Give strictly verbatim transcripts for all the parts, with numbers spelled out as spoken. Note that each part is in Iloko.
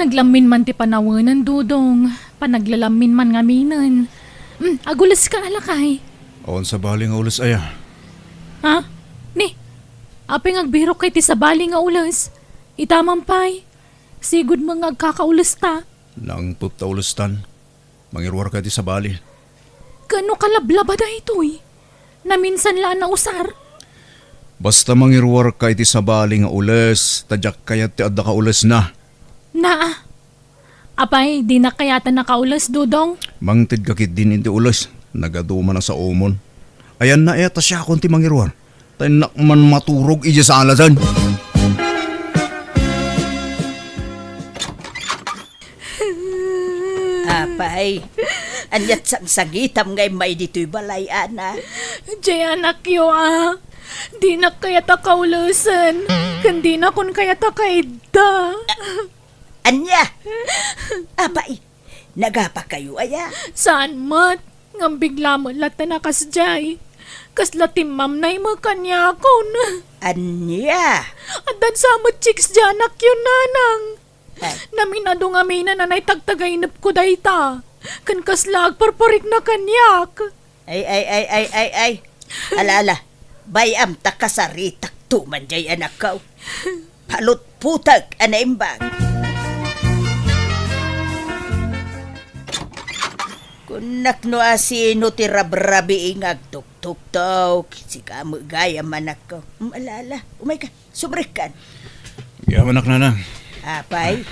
Panaglammin man ti panawenen, Dodong. Panaglalammin man ngaminen. Mm, aguleska a lakay. Awan sabali nga ules aya. Ha? Ni, apay nga agbirok kay ti sabali nga ules? Ita man pay. Sigud met nga agkakaulesta. Nangpet ta ulestan. Mangiruarka iti sabali. Ken no kalablaba daytoy? Naminsan la a nausar. Basta mangiruarka iti sabali nga ules, ta diak kayat ti adda kaulesna. Naa. Apay, dinak kayat a nakaules, Dodong? Mangtedka ketdin iti ules. Nagadu man a saomon. Ayanna aya ta siakon ti mangiruar. Ta innak man maturog idiay salatan. Apay, ania't sangsangitam nga immay ditoy balay, Ana? Diay anakyo a. Dinak kayat a kaulesen. Ken dinakon kayat a kaidda. Ania? Apay, nagapakayo aya? Saan met? Ngem bigla met latta a kasdiay. Kasla timmamnay met kaniakon. Ania? Addan sa met chicks diay anakyo, Nanang. Ay. Naminadu ngaminen a naitagtagainepko dayta. Ken kasla agparparikna kaniak. Ay, ay, ay, ay, ay, ay. Ala, ala. Bay-am ta kasaritakto man diay anakko. Palutputek a naimbag. Kunak no asino ti rabrabii nga agtuktuktok, sika met gayam, anakko. Mm, ala, ala. Umayka. Sumrekkan. Agyamanak, Nanang. Apay,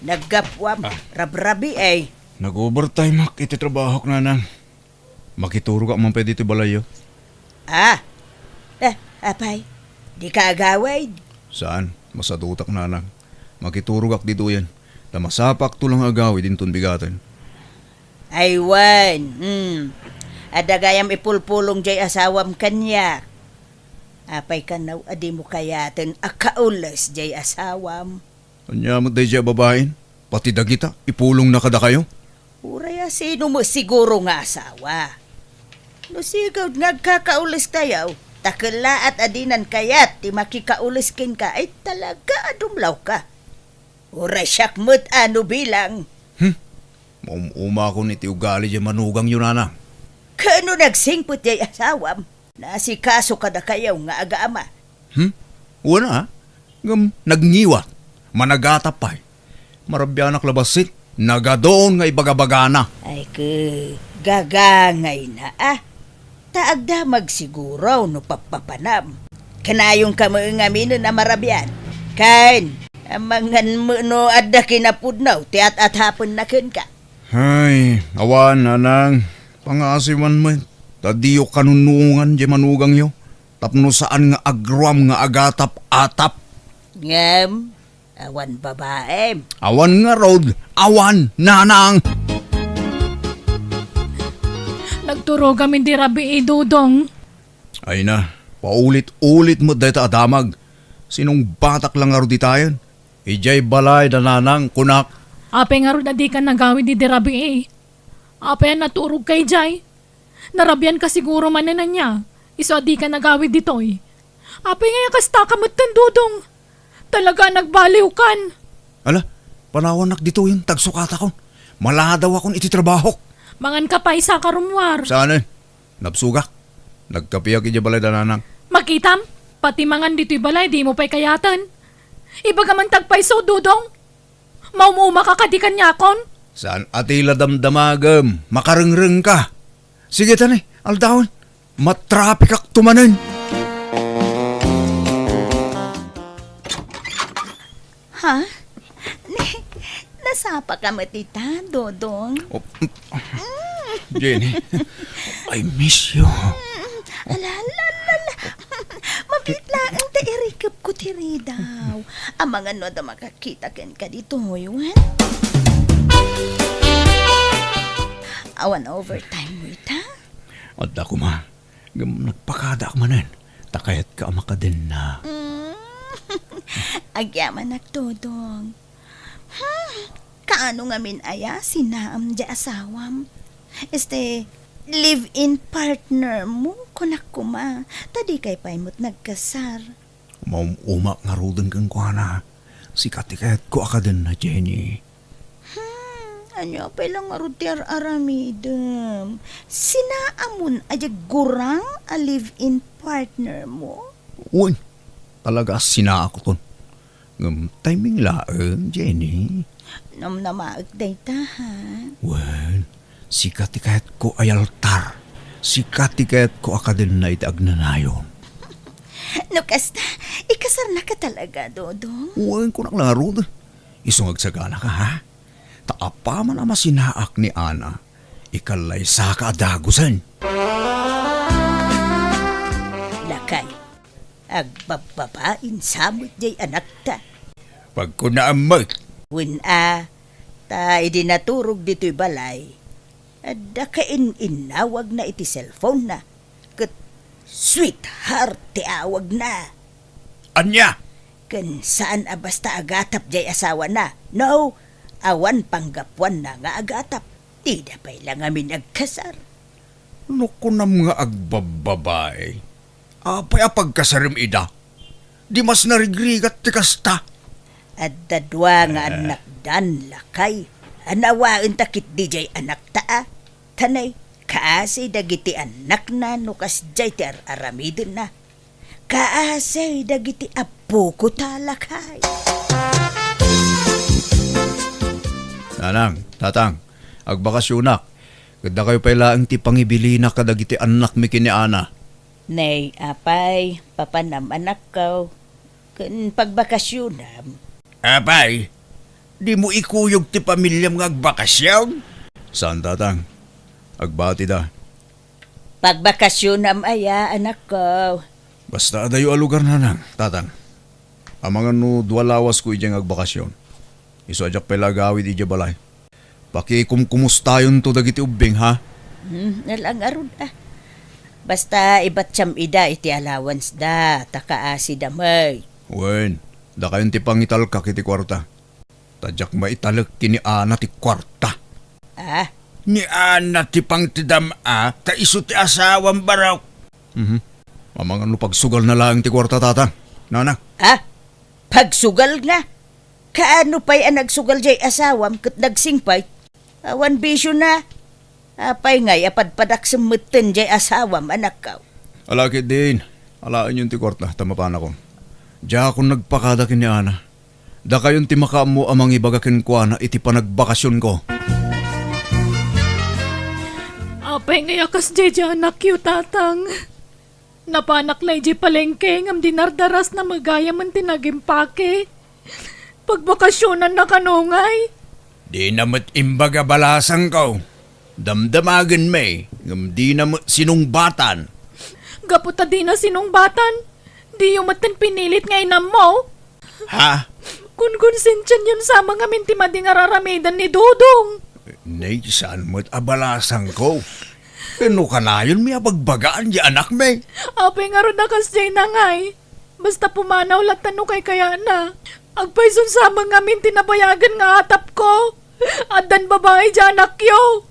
naggapuam. Ah. Rabrabii. Nag-overtime ak iti trabahok, Nanang. Makiturogak man pay ditoy balayyo. Ah. Eh, apay, dika agawid? Saan, masadutak, Nanang. Makiturogak ditoyen. Ta masapakto lang agawid inton bigaten. Ay wen, hmm. Adda gayam ipulpulong diay asawam kaniak. Apay kano a dimo kayaten a kaules diay asawam? Ania met daydiay a babain? Pati dagita, ipulongna kadakayo? Uray a sino met siguro nga asawa. No sigud nga agkakaulestayo, ta kellaat a dinan kayat ti makikaules kenka, ay talaga a dumlawka. Uray siak met a no bilang. Hmm? Maum-umakon iti ugali diay manugangyo, Nanang. Kano nagsingpet diay asawam? Naasikaso kadakayo nga agama. Hmm? Wen a. Ngem nagngiwat. Managatap pay. Marabianak la bassit. Nagaduon nga ibagabagana. Ay, ke, gagangayna, ah. Ta agdamag siguro no pappapanam. Kanayonka met ngaminen a marabian. Ken, amangan met no adda kinapudno ti at-atapenna kenka. Ay, awan, Nanang. Pangasiwan met. Ta diyo kanunuongan diay manugangyo. Tapno saan nga agruam nga agatap-atap. Ngem, awan babaem. Awan ngarud, awan, Nanang. Nagturogam idi rabii, Dodong. Ay na, paulit-ulit met dayta a damag. Sinungbatak la ngarud ditayen. Idiay balay da Nanang, kunak. Apay ngarud a dika nagawid idi rabii? Apay a naturogka idiay? Narabianka siguro manen ania, isu a dika nagawid ditoy. Apay ngay a kastaka metten, Dodong? Talaga a nagbaliwkan. Ala, panawannak ditoyen, ta agsukatakon. Maladawakon iti trabahok. Manganka pay, isaka rummuar. Saanen? Nabsogak. Nagkapiak idiay balay da Nanang. Makitam, pati mangan ditoy balay, dimo pay kayaten. Ibagam man ti agpayso, Dodong. Maum-umaka kadi kaniakon? Saan a ti la damdamagem, makarengrengka. Sige tani, aldawen. Matrapikakto manen. Ha? Ni, nasapaka met ita, Dodong? Oh, Jenny, I miss you. Mm, ala, ala, ala, ala. Mabiit laeng ta irikepko ti ridaw. Amangan no adda makakita kenka ditoy, wen? Awan overtime mo ita? Adda koma. Ngem nagpakadaak manen, ta kayatka a makadenna. Mm. Agyamanak, Dodong. Hmm, kaano ngamin aya sinaem diay asawam? Este, live-in partner mo, kunak koma, ta dikay pay met nagkasar. Maum-umak ngaruden kenkuana. Sika ti kayatko a kadenna, Jenny. Ania pay la ngarud ti ar-aramidem? Sinaamon a diay gurang a live-in partner mo? Wen, talaga a sinaakon. Ngem timing laeng, Jenny. Namnamaek dayta, ha? Wen, sika ti kayatko a yaltar. Sika ti kayatko a kadenna iti agnanayon. No kasta, ikasarnaka talaga, Dodong? Wen, kunak la ngarud. Isu nga agsaganaka, ha? Ta apaman a masinaak ni Ana, ikallaysaka a dagusen. Lakay, agbabbabain sa met jay anakta. Pagkunaam met. Wen a, ta idi naturog ditoy balay, adda kain-innawagna iti cellphone-na, ket sweetheart ti awagna. Ania? Ken saan a basta agatap jay asawana. No, awan panggapuanna nga agatap. Dida pay la ngamin agkasar. No kunam nga agbabbabae, apay a pagkasarem ida? Di mas narigrigat ti kasta. Adda dua nga Eh. annakdan, lakay. Annawaenta ketdi jay anakta a. Tanay, kaasi dagiti annakna no kasdiay ti ar-aramidenna. Kaasi dagiti apoko ta, lakay. Nanang, tatang, agbakasionak. Ket dakayo pay laeng ti pangibilinak kadagiti annakmi ken ni Ana. Nay, apay, papanam anakko, ken pagbakasionam. Apay, dimo ikuyog ti pamiliam nga agbakasion? Saan, tatang. Agbatida. Pagbakasionam aya, anakko? Basta adayo a lugar, nanang, tatang. Amangan no dua lawasko idiay nga agbakasion. Isu a diak pay la agawid idiay balay. Pakikumkumustayonto dagiti ubbing, ha? Hmm, nala ngarud, a. Basta ibatiam ida iti allowance da, ta kaasida met. Wen, dakayon ti pangitalkak iti kuarta. Ta diak maitalek ken ni Ana ti kuarta. Ah? Ni Ana ti pangitedam a, ta isu ti asawam, barok. Mhm. Amangan no pagsugalna laeng ti kuarta, tatang. Nanang. Ah? Pagsugalna? Kaano pay a nagsugal jay asawam ket nagsingpet? Awan bisiona. Apay ngay a padpadaksem metten jay asawam, anakko? Ala ketdin, alaenyon ti kuarta ta mapanakon. Diakon nagpakada ken ni Ana. Dakayon ti makaammo a mangibaga kenkuana iti panagbakasionko. Apay ngay a kasdiay jay anakyo, tatang? Napanak la idiay palengke ngem dinardarasna met gayamen ti nagimpake. Pagbakasionanna kano ngay? Dina met imbaga balasangko. Damdamagenmi, ngem dina met sinungbatan. Gapu ta dina sinungbatan, diyo metten pinilit nga inammo. Ha? Konkonsensianyon sa met ngamin ti madi nga ar-aramiden ni Dodong. Nay, saan met a balasangko? Ken no kanayonmi a bagbagaan jay anakmi. Apay ngarud a kasdiay na ngay? Basta pumanaw latta no kaykayatna. Agpayson sa met ngamin ti nabayagen nga atapko. Addan babai jay anakyo.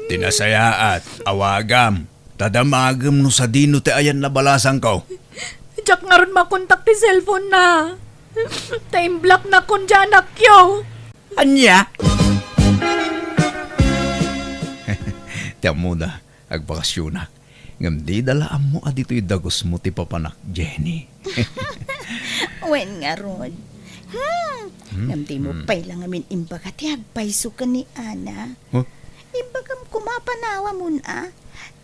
Ti nasayaat, awagam. Ta damagem no sadino ti ayanna balasangko. Diak ngarud makontak ti cellphone-na. Ta imblocknakon jay anakyo. Ania? Ti ammoda, agbakasionak. Ngem dida la ammo a ditoy dagusmo ti papanak, Jenny. Wen ngarud. Hmm. Hmm, Ngem dimo hmm. pay la ngamin imbaga ti agpayso ken ni Ana. Huh? Imbagam koma a panawamon a.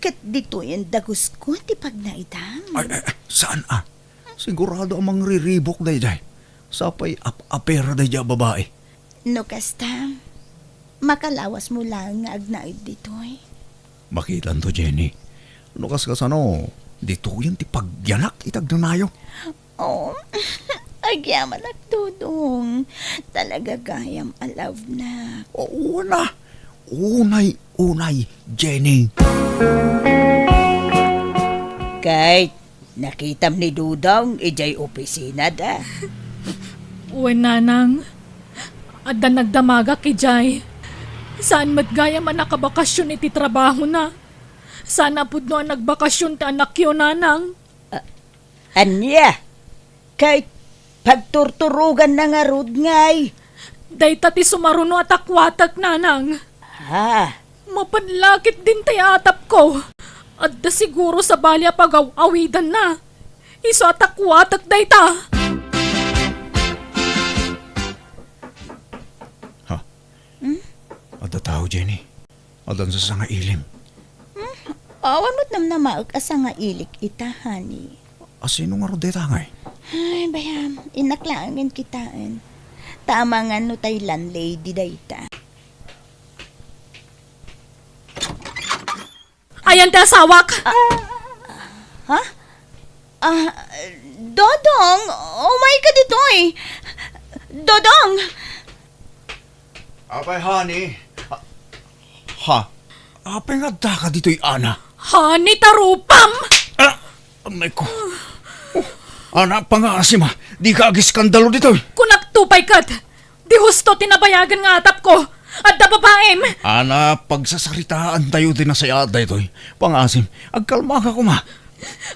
Ket ditoyen dagusko ti pagnaidam. Ay, ay, ay, saan a? Sigurado a mangriribuk daydiay. Sapay ap-apera daydiay a babai. No kasta, makalawasmo laeng nga agnaed ditoy. Makitanto, Jenny. No kaskasano, ditoyen ti pagyanak iti agnanayon. Oh, agyamanak, Dodong. Talaga gayam a love na. Oo na. Unay, unay, Jenny. Kay, nakitam ni Dodong idiay opisinada. Wen, Nanang. Adda nagdamagak idiay. Saan met gayam a nakabakasyon iti trabahona. Saan a pudno a nagbakasyon ti anakyo, Nanang. Ania? Kay pagturturoganna ngarud ngay? Dayta ti sumaruno a takuatek, nanang. Ha? Mapan la ketdin tay atapko. Adda siguro sabali a pagaw-awidanna. Isu a takuatek dayta. Ha? Hmm? Adda tao, Jenny. Addan sa sangailim. Hmm? Awan met namnamaek a sangailik ita, honey. A sino ngarud dayta ngay? Ay, bayam, innak laengen kitaen. Ta amangan no tay landlady dayta. Ayan ti asawak! Ah, ha? Ah, Dodong, umay ka ditoy. Dodong! Apay, honey? Ah, ha? Apay nga adda ka ditoy, Ana? Honey, tarupam! Ah, anay ko. Oh, Ana, pangaasim a. Di ka agiskandalo ditoy. Kunak to pay ket. Di husto ti nabayagen nga atapko. Adda babaim. Ana, pagsasaritaan tayo ti nasayaat daytoy. Pangaasim, agkalma ka koma.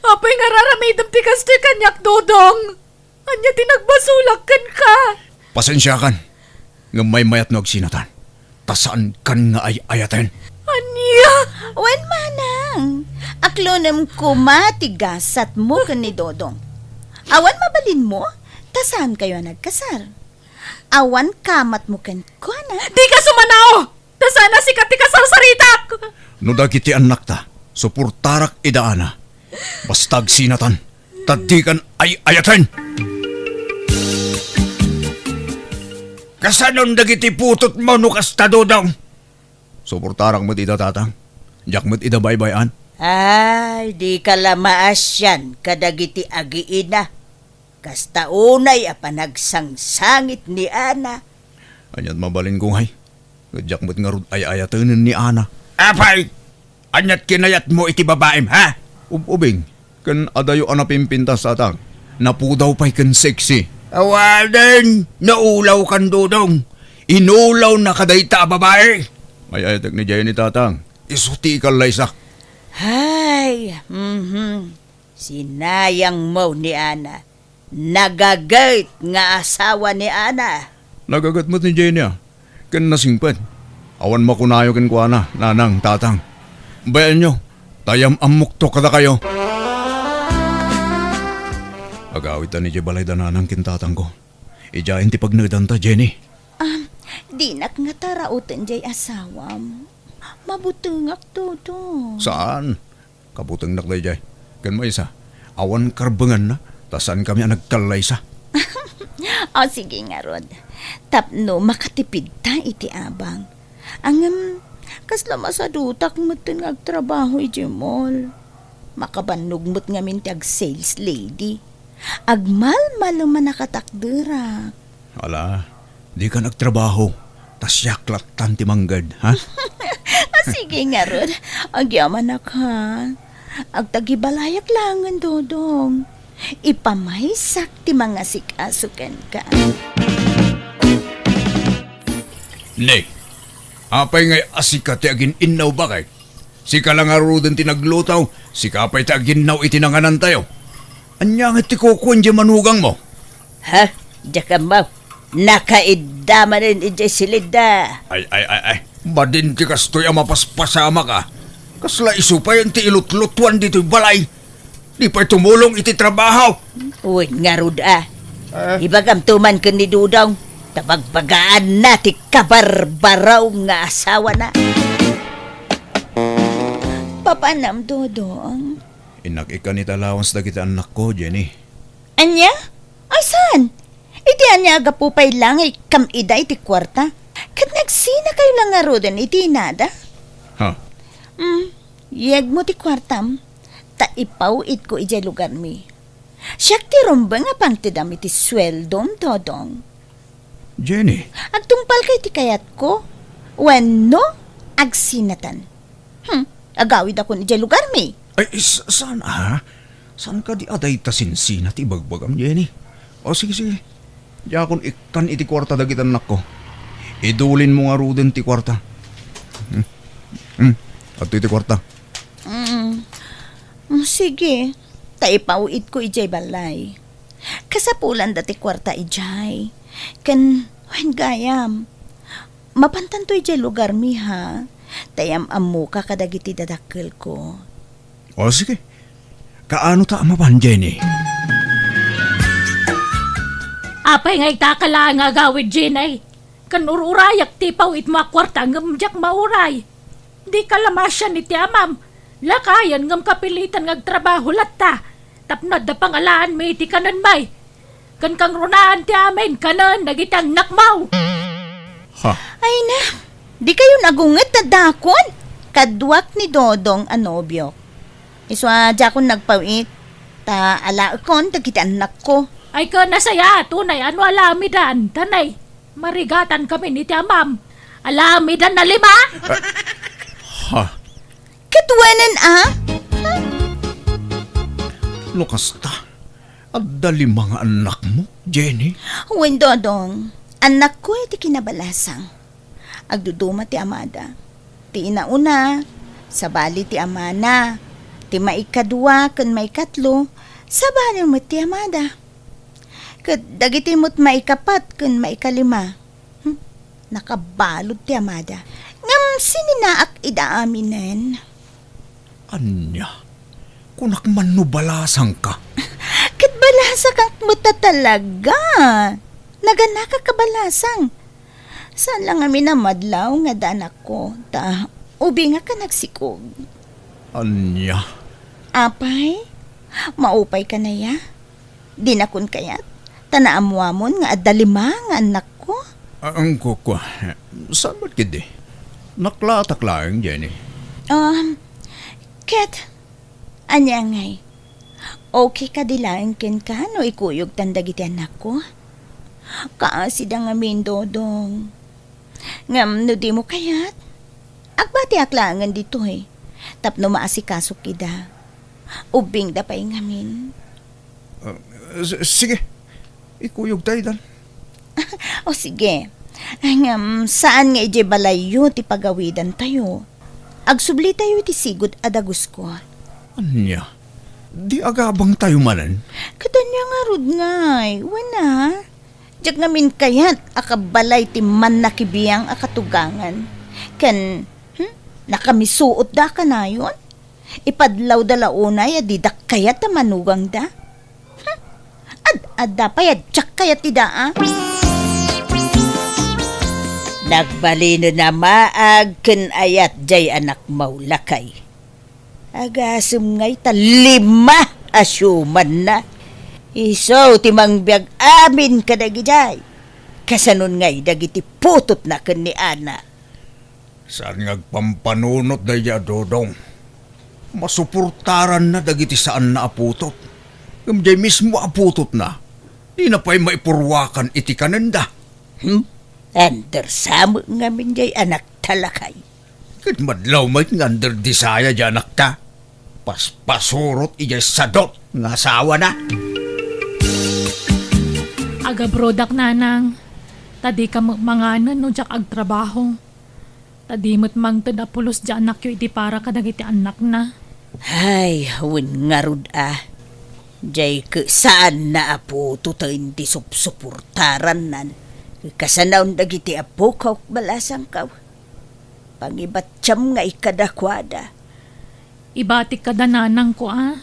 Apay nga raramidem ti kastoy kaniak, Dodong? Ania ti nagbasolak kenka? Pasensiakan, ngem maymayat no agsinatan, ta saankan nga ay-ayaten. Ania? Wen, manang, aklonem koma ti gasatmo ken ni Dodong. Awan mabalinmo, ta saankayo a nagkasar. Awan kamatmo kenkuana. Dika sumanao! Ta saan a sika ti kasarsaritak! No dagiti annakta, suportarak ida, Ana. Basta agsinatan, ta dikan ay-ayaten! Kasanon dagiti putotmo no kasta, Dodong? Suportarak met ida, Tatang. Diak met ida baybay-an. Ay, dika la maasian kadagiti agiina. Kasta unay a panagsangsangit ni Ana. Aniat mabalinko ngay? Ket diak met ngarud ay-ayatenen ni Ana. Apay! Aniat kinayatmo iti babaim, ha? Ub-ubing, ken adayo a napimpintas, Tatang. Napudaw pay ken sexy. Awanen, naulawkan, Dodong. Inulawna kadayta a babai. Ay-ayatek ni Jenny, Tatang. Isu ti ikallaysak. Ay, mhm. Sinayangmo ni Ana. Nagaget nga asawa ni Ana. Nagaget met ni Jenny, a, ken nasingpet. Awan makunayo kenkuana, nanang, tatang. Bayaenyo, ta yam-ammokto kadakayo. Agawidtan idiay balay da nanang ken tatangko. Idiayen ti pagnaedanta, Jenny. Ah, dinak ngata rauten diay asawam. Mabutengak, Dodong. Saan? Kabutengnak daydiay. Ken maysa, awan karbenganna, ta saankami a nagkallaysa. O, sige ngarud. Tapno makatipidta iti abang. Ngem, kasla masadutak metten nga agtrabaho idiay mall. Makabannog met ngamin ti ag-sales lady. Agmalmalem a nakatakderak. Ala, dikan agtrabaho, ta siak lattan ti mangged, ha? A, sige ngarud, agyamanak, ha? Agtagibalayak laengen, Dodong. Ipamaysak ti mangasikaso kenka. Ne, apay ngay a sika ti agin-innaw, bakay? Sika la ngaruden ti nagluto, sika pay ti aginnaw iti nanganantayo. Ania ngay ti kukuan diay manugangmo? Ha? Diak ammo. Nakaidda manen idiay silidda. Ay, ay, ay, ay. Madin ti kastoy a mapaspasamak, a. Kasla isu pay ti ilutlutuan ditoy balay. Di pay tumulong iti trabaho. Wen ngarud, a. Ah. Ibagamto man ken ni Dodong, ta bagbagaanna ti kabarbaraw nga asawana. Papanam, Dodong? Innak ikkan iti allowance dagiti annakko, Jenny. Ania? Ay, saan? Iti ania a gapu pay la nga ikkam ida iti kuarta? Ket nagsinakayo la ngaruden iti inada? Ha? Mm, yegmo ti kuartam, ta ipaw-itko idiay lugarmi. Siak ti rumbeng a pangtedam iti sueldom, Dodong. Jenny. Agtungpalka iti kayatko, wenno agsinatan. Hmm, agawidakon idiay lugarmi. Ay, s-, saan, a? Saan kadi a dayta sinsina ti ibagbagam, Jenny? O, sige, sige. Diakon ikkan iti kuarta dagiti annakko. Idulinmo ngaruden ti kuarta. Hmm. Hmm. Adtoy ti kuarta. Mm. Mm, sige. Ta ipaw-itko idiay balay. Kasapulanda ti kuarta idiay. Ken Wen gayam, mapantanto idiay lugarmi, ha? Ta am-ammoka kadagiti dadakkelko. O, sige. Kaano ta a mapan, Jenny? Apay nga itaka laeng nga agawid, Jenny? Kan ur-urayak ti pawitmo a kuarta ngem diak mauray. Dika la masian iti amam. Lakayen ngem kapilitan nga agtrabaho latta. Tapno adda pangalaanmi iti kanenmi. Ken kangrunaan ti amin kanen dagiti annakmo. Ha? Ay na, dikayon agunget ta dakon. Kaduak ni Dodong a nobiok. Isu a diakon nagpawit, ta alaekon dagiti annakko. Ay, ken nasayaat unay a no alamidan, ta nay, marigatan kami ni ti amam. Alamidan a lima? Ha? Ket wenen a? No kasta, adda lima nga annakmo, Jenny? Wen, Dodong, annakko iti kinabalasang. Agduduma ti amada. Ti inauna, sabali ti amana. Ti maikadua ken maikatlo, sabali met ti amada. Ket dagiti met maikapat ken maikalima, hmm, nakabalud ti amada. Ngem sininaak ida aminen. Ania? Kunak man no balasangka. Ket balasakak met a talaga. Naganakak a balasang. Saan la ngamin a madlaw nga adda anakko, ta ubingak a nagsikog. Ania? Apay, maupay ka naya? Dinakon kayat, ta naammoamon nga adda lima nga annakko. Ah, ang kukwa. Saan met ketdi? Naklatak laeng, Jenny. Um, ket, ania ngay? Okay kadi laeng kenka no ikuyogtan dagiti annakko? Kaasida ngamin, Dodong. Ngem no dimo kayat, agbatiak laengen ditoy tapno maasikasok ida. Ubbingda pay ngamin. Ah, s-, sige. Ikuyogta idan. O sige. Ngem saan nga idiay balayyo ti pagawidantayo? Agsublitayo iti sigud a dagusko. Ania? Di agabangtayo manen? Ket ania ngarud ngay? Wen a? Diak ngamin kayat a kabalay ti mannakibiang a katugangan. Ken, hmm, nakamisuotda a kanayon? Ipadlawda la unay a didak kayat a manugangda? Hmm, ad-adda pay a diak kayat ida a? Nagbalinen a maag ken ayat jay anakmo, lakay. Agasem ngay ta lima a siumanna. Isu ti mangbiag amin kadagijay. Kasanon ngay dagiti putotna ken ni Ana? Saan nga agpampanunot daydiay a Dodong? Masuportaranna dagiti saanna a putot. Ngem jay mismo a putotna, dina pay maipurwakan iti kanenda. Hmm? Andersa met ngamin jay anakta, lakay. Ket madlaw met nga under desire jay anakta. Paspasurot idiay sadot nga asawana. Agabrodak, nanang, ta dika met manganen no diak agtrabaho. Ta di met mangted a pulos jay anakyo iti para kadagiti annakna. Ay, wen ngarud a. Jay ket saanna a putoten ti supsuportarannan. Kasanaon dagiti apok, balasangko. Pangibattiam ngay kadakuada. Ibatik kada nanangko a.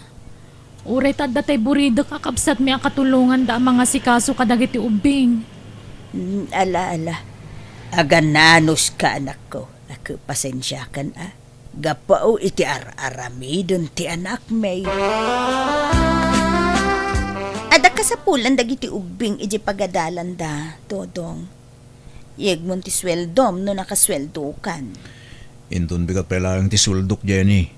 Uray ta adda tay buridek a kabsatmi a katulonganda a mangasikaso kadagiti ubbing. Mm, ala, ala. Agananuska, anakko. Ak, pasensiakan a. Gapu iti ar-aramiden ti anakmi. Adda kasapulan dagiti ubbing iti pagadalanda, Dodong. Yegmon ti sueldom no nakasueldokan. Inton bigat pay laeng ti sueldok, Jenny.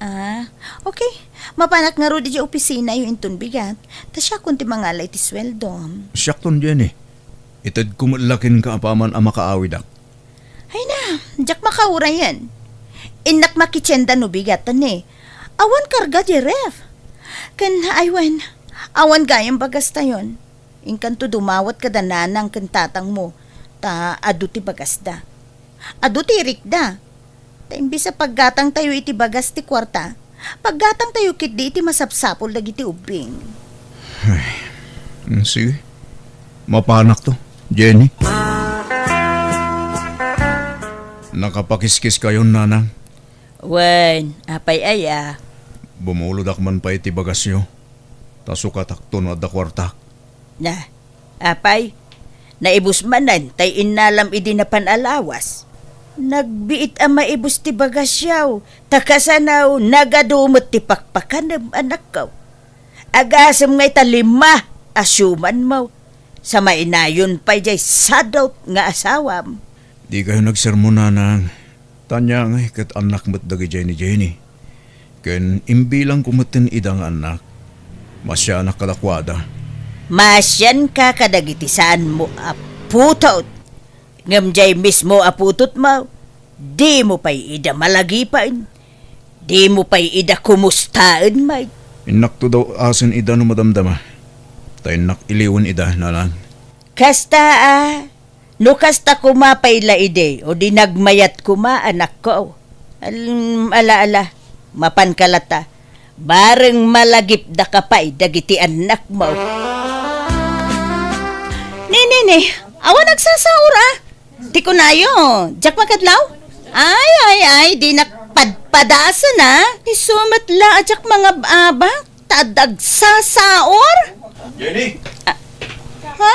Ah, okay. Mapanak ngarud iti opisinayo inton bigat. Ta siakon ti mangala iti sueldom. Siakton, Jenny. Itedko met la kenka apaman a makaawidak. Ay na, diak makaurayen. Innak makitienda no bigat, ni. Awan karga di ref. Ken, ay wen, awan gayam bagastayon. Inkanto dumawat kada nanang ken tatangmo, ta adu ti bagasda. Adu ti irikda. Ta imbes a paggatangtayo iti bagas ti kuarta, paggatangtayo ketdi iti masapsapul dagiti ubbing. Ay, mm, sige. Mapanakto. Jenny? Nakapakiskiskayon, nanang? Wen, apay aya? Bumulodak man pay ti bagasyo, ta sukatakto no adda kuartak. Na, apay, naibus manen tay innalam idi napan a lawas. Nagbiit a maibus ti bagasyaw, ta kasano nagadu met ti pakpakanem, anakko. Agasem ngay ta lima a siumanmo, sa mainayon pay jay sadut nga asawam. Dikayo nagsermon, nanang. Tanya ngay ket annak met dagidiay ni Jenny. Ken imbilangko metten ida nga annak. Maasianak kadakuada. Maasianka kadagiti saanmo a putot. Ngem jay mismo a putotmo, dimo pay ida malagipen. Dimo pay ida kumustaen met. Innakto daw asen ida no madamdama. Ta innak iliwen ida, nanang. Kasta a, no kasta koma pay la idi, o di nagmayat koma, anakko. Al-, ala, ala, mapanka lata. Bareng malagipdaka pay dagiti annakmo. Ni, ni, ni, awan agsasaor a. Ti kunayo, diak makadlaw? Ay, ay, ay, dinak padpadasen a. Isu met la a diak mangab-abak, ta adda agsasaor. Jenny! Ah, ha?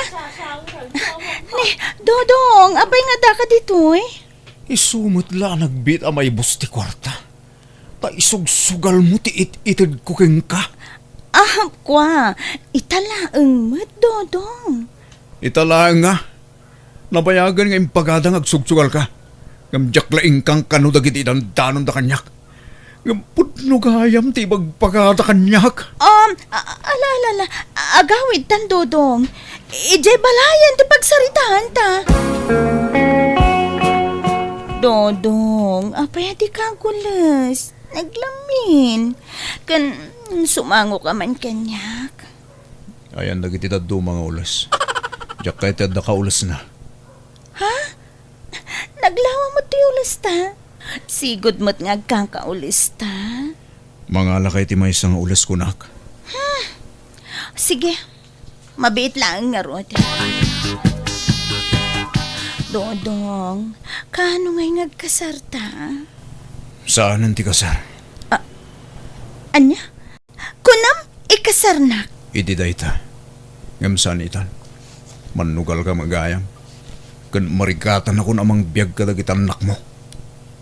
Ni, Dodong, apay nga addaka ditoy? Isu met la a nagbiit a maibus ti kuarta. Ta isugsugalmo ti it-itedko kenka. Ah, kua, ita laeng met, Dodong. Ita laeng nga. Nabayagen nga impagada nga agsugsugalka. Ngem diak la inkang kano dagiti dandanonda kaniak. Ngem pudno gayam ti ibagbaga kaniak. Um, a-, ala, ala, ala. Agawidtan, Dodong. Idiay balayen ti pagsaritaanta. Dodong, apay a dika agules? Naglamin. Ken sumangoka man kaniak. Ayan dagiti dadduma nga ules. Diak kayat ti adda kaulesna. Ha? Naglawa met ti ulesta? Sigud met nga agkakaulesta? Mangalakay ti maysa nga ules kunak. Hmm. Sige. Mabiit laeng ngarud. Dodong, kaano ngay nga agkasarta? Saanen ti kasar? Ah, ania? Kunam, ikasarnak. Idi dayta. Ngem saan itan. Mannugalka met gayam. Ken marigatanakon a mangbiag kadagiti annakmo.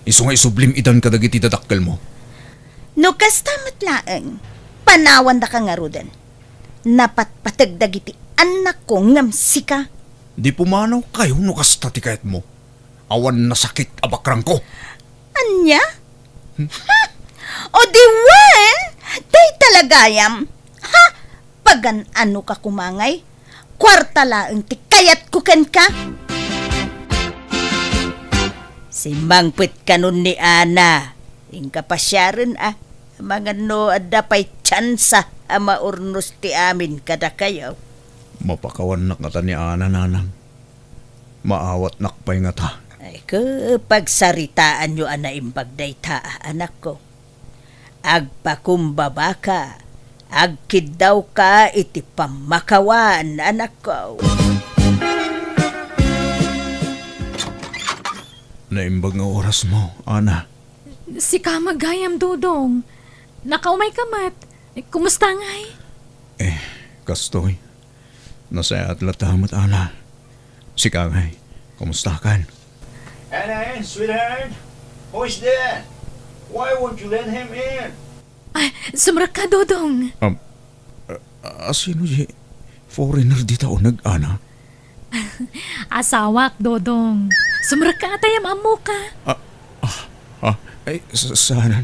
Isu nga isublim idan kadagiti dadakkelmo. No kasta met laeng, panawandaka ngaruden. Napatpateg dagiti annakko ngem sika. Di pumanawkayo no kasta ti kayatmo. Awan nasakit a bakrangko. Ania? Hmm? Ha? O di wen, dayta la gayam. Ha? Pagan-anoka koma ngay? Kuarta laeng ti kayatko kenka. Simmangpet kanon ni Ana. Inka pasiaren a, amangan no adda pay tsansa a maurnos ti amin kadakayo. Mapakawannak ngata ni Ana, nanang. Maawatnak pay ngata. Ay, ke, pagsaritaanyo a naimbag dayta a anakko. Agpakumbabaka, agkiddawka iti pammakawan, anakko. Naimbag nga orasmo, Ana. Sika met gayam, Dodong. Nakaumayka met. Kumusta ngay? Eh, kastoy. Nasayaat latta met, Ana. Sika ngay, kumustakan? Ana, sweetheart, who is there? Why won't you let him in? Ah, sumrekka, Dodong. Um, a, a, sino di foreigner dita uneg, Ana? Asawak, Dodong. Sumrekka ta yam-ammoka. Ah, ah, ah, ay, sa-, saanan?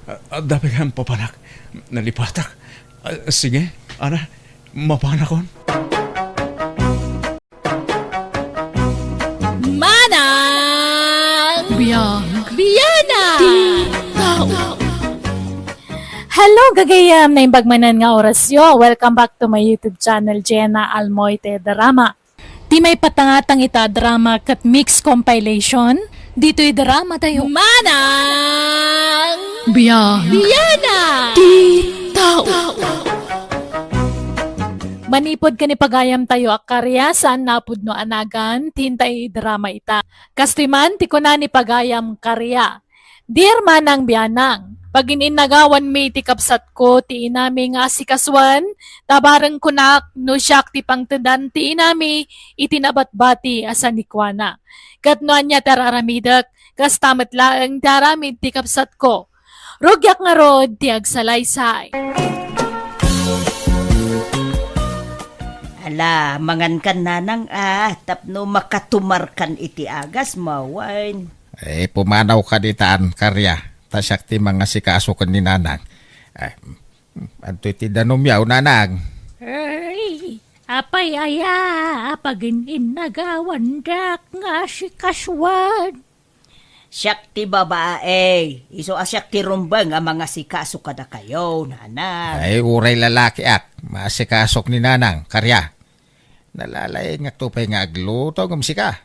Ah, ah, dapit ang papanak. Nalipatak. Ah, sige, Ana, mapanakon. Manang Biag. Biana. Ti tao. Hello, gagayam! Naimbag manen nga orasyo. Welcome back to my YouTube channel, Jenna Almoite Drama. Ti maipatangatang ita a drama ket mix compilation, ditoy drama tayo. Manang Biag. Biana. Ti tao. Manipud ken ni pagayamtayo a Karia, saan a pudno a nagan ti inta idrama ita. Kastoy man ti kuna ni pagayam Karia, "Dear Manang Bianang, pagin-innagawanmi ti kabsatko ti inami nga asikasuan, ta bareng kunak no siak ti pangtedan ti inami iti nabatbati a sanikuana. Ket no ania ti ar-aramidek, kasta met laeng ti aramid ti kabsatko. Rugiak ngarud ti agsalaysay." Ala, mangankan nanang a, tapno makatumarkan iti agasmo, wen. Eh, pumanawka ditan, Karia, ta siak ti mangasikaso ken ni nanang. Eh, adtoy ti danumyo, nanang. Ay, apay aya a pagin-innagawandak nga asikasuan? Siak ti babae, isu a siak ti rumbeng a mangasikaso kadakayo, nanang. Ay, uray lalakiak, maasikasok ni nanang, Karia. Nalalaingakto pay nga agluto ngem sika.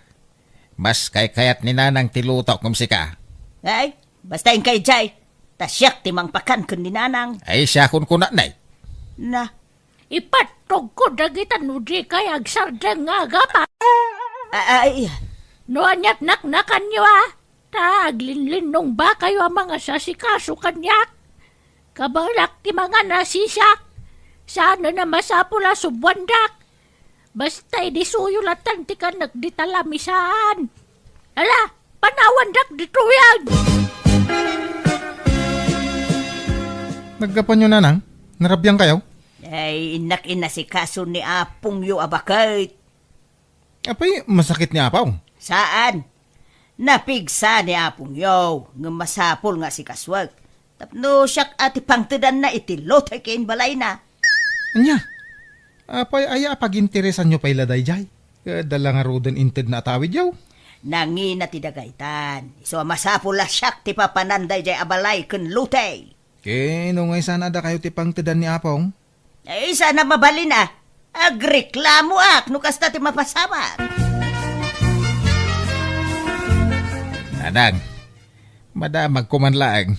Mas kaykayat ni nanang ti lutok ngem sika. Ay, basta inka idiay, ta siak ti mangpakan ken ni nanang. Ay, siakon kunatnay. Na, ipattogko dagita no dikay agsardeng nga agapa. A-, ay. No aniat naknakanyo, a, ta aglinlinnongbakayo a mangasasikaso kaniak. Kabaelak ti mangan a sisiak. Saan a masapul a subuandak. Basta idi suyo latan ti kanek dita lamisaan. Ala, panawandak ditoyen. Naggapuanyo, nanang? Narabiangkayo? Ay, innak inasikaso ni apongyo a baket. Apay, masakit ni apong? Saan. Napigsa ni apongyo, ngem masapul nga asikasuek. Tapno siak a ti pangtedanna iti lote ken balayna. Ania? Apay aya a paginteresanyo pay la daydiay? Adda la ngaruden intedna a tawidyo? Nangina ti dagaytan. Isu a masapul a siak ti papanan daydiay a balay ken lote. Ken no nga saan a dakayo ti pangtedan ni apong? Ay, saan a mabalin a. Agreklamoak no kasta ti mapasamak. Nanang, madamagko man laeng.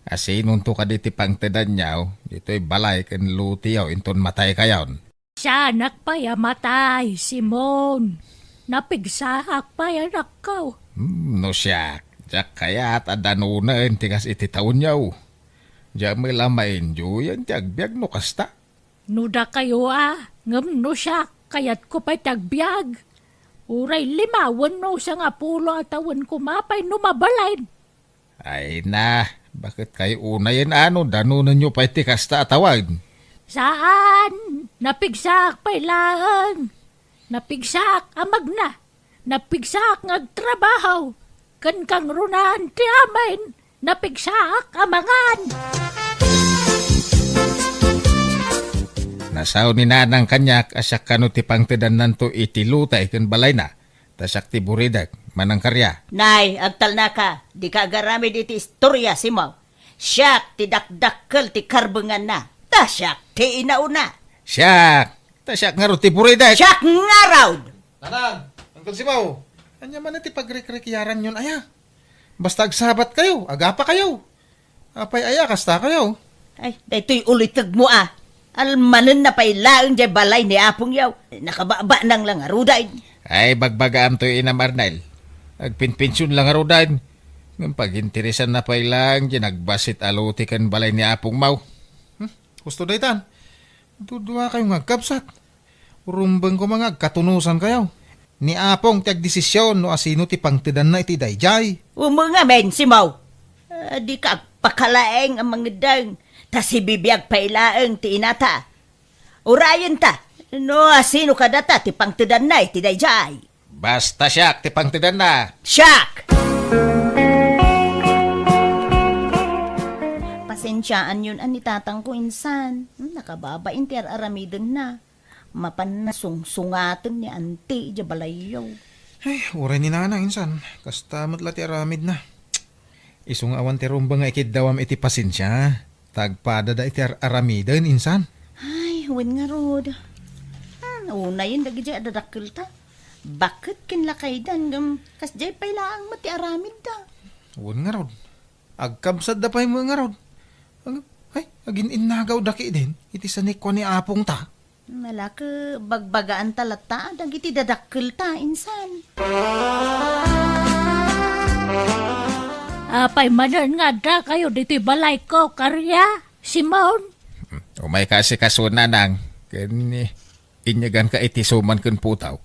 Asinonto kadi ti pangtedanyo ditoy balay ken loteyo inton mataykayon? Saanak pay a matay, Simon. Napigsaak pay, anakko. Hmm, no siak, diak kayat a danonen ti kas iti tawenyo. Diak met la ma-enjoyan ti agbiag no kasta. No dakayo a, ngem no siak, kayatko pay ti agbiag. Uray lima wenno sangapulo a tawen koma pay no mabalin. Ay na, baket kayo unayen a no danonenyo pay ti kasta a tawen? Saan, napigsaak pay laeng. Napigsaak a magna. Napigsaak nga agtrabaho, ken kangrunaan ti amin, napigsaak a mangan. Nasao ni nanang kaniak a siak kano ti pangtedannanto iti lote ken balayna, ta siak ti buridek, Manang Karia. Nay, agtalnaka, dika agaramid iti istoria, Simon. Siak ti dakdakkel ti karbenganna, ta siak ti inauna. Siak, ta siak ngarud ti buridek. Siak ngarud! Nanang, Uncle Simao, ania man ti pagrikrikiaranyon aya? Basta agsabatkayo, agapakayo. Apay aya kastakayo? Ay, daytoy ulitegmo a. Almanenna pay laeng diay balay ni apongyo. Nakababanang la ngaruden. Ay, bagbagaam toy inam Arnel. Agpinpension la ngaruden. Ngem paginteresanna pay laeng diay nagbassit a lote ken balay ni apongmo. Hmm? Husto daytan. Duduakayo nga agkabsat. Rumbeng koma nga agkatunosankayo. Ni apong ti agdesision no asino ti pangtedanna iti daydiay. Umengamin, Simao. Ah, dika agpakalaeng a mangeddeng, ta sibibiag pay laeng ti inata. Urayenta, no asino kadata ti pangtedanna iti daydiay. Basta siak ti pangtedanna. Siak! Pasensiaanyon a ni tatangko insan. Hmm, nakababain ti ar-aramidenna. Mapanna sungsungaten ni anti idiay balayyo. Ay, uray ni nanang insan. Kasta met la ti aramidna. Isu nga awan ti rumbeng nga ikiddawam iti pasensia. Ta agpadada iti ar-aramiden insan. Ay, wen ngarud. Hmm, unayen dagidiay a dadakkelta. Baket ken lakaydan ngem kasdiay pay laeng met ti aramidda. Wen ngarud. Agkabsatda pay met ngarud. Ag-, ay, agin-innagawda ketdin iti sanikua ni apongta. Nalaka, bagbagaanta latta dagiti dadakkelta, insan. Apay manen nga addakayo ditoy balayko, Karia, Simon? Umayka asikaso, nanang, ken inyeganka iti suman ken putaw.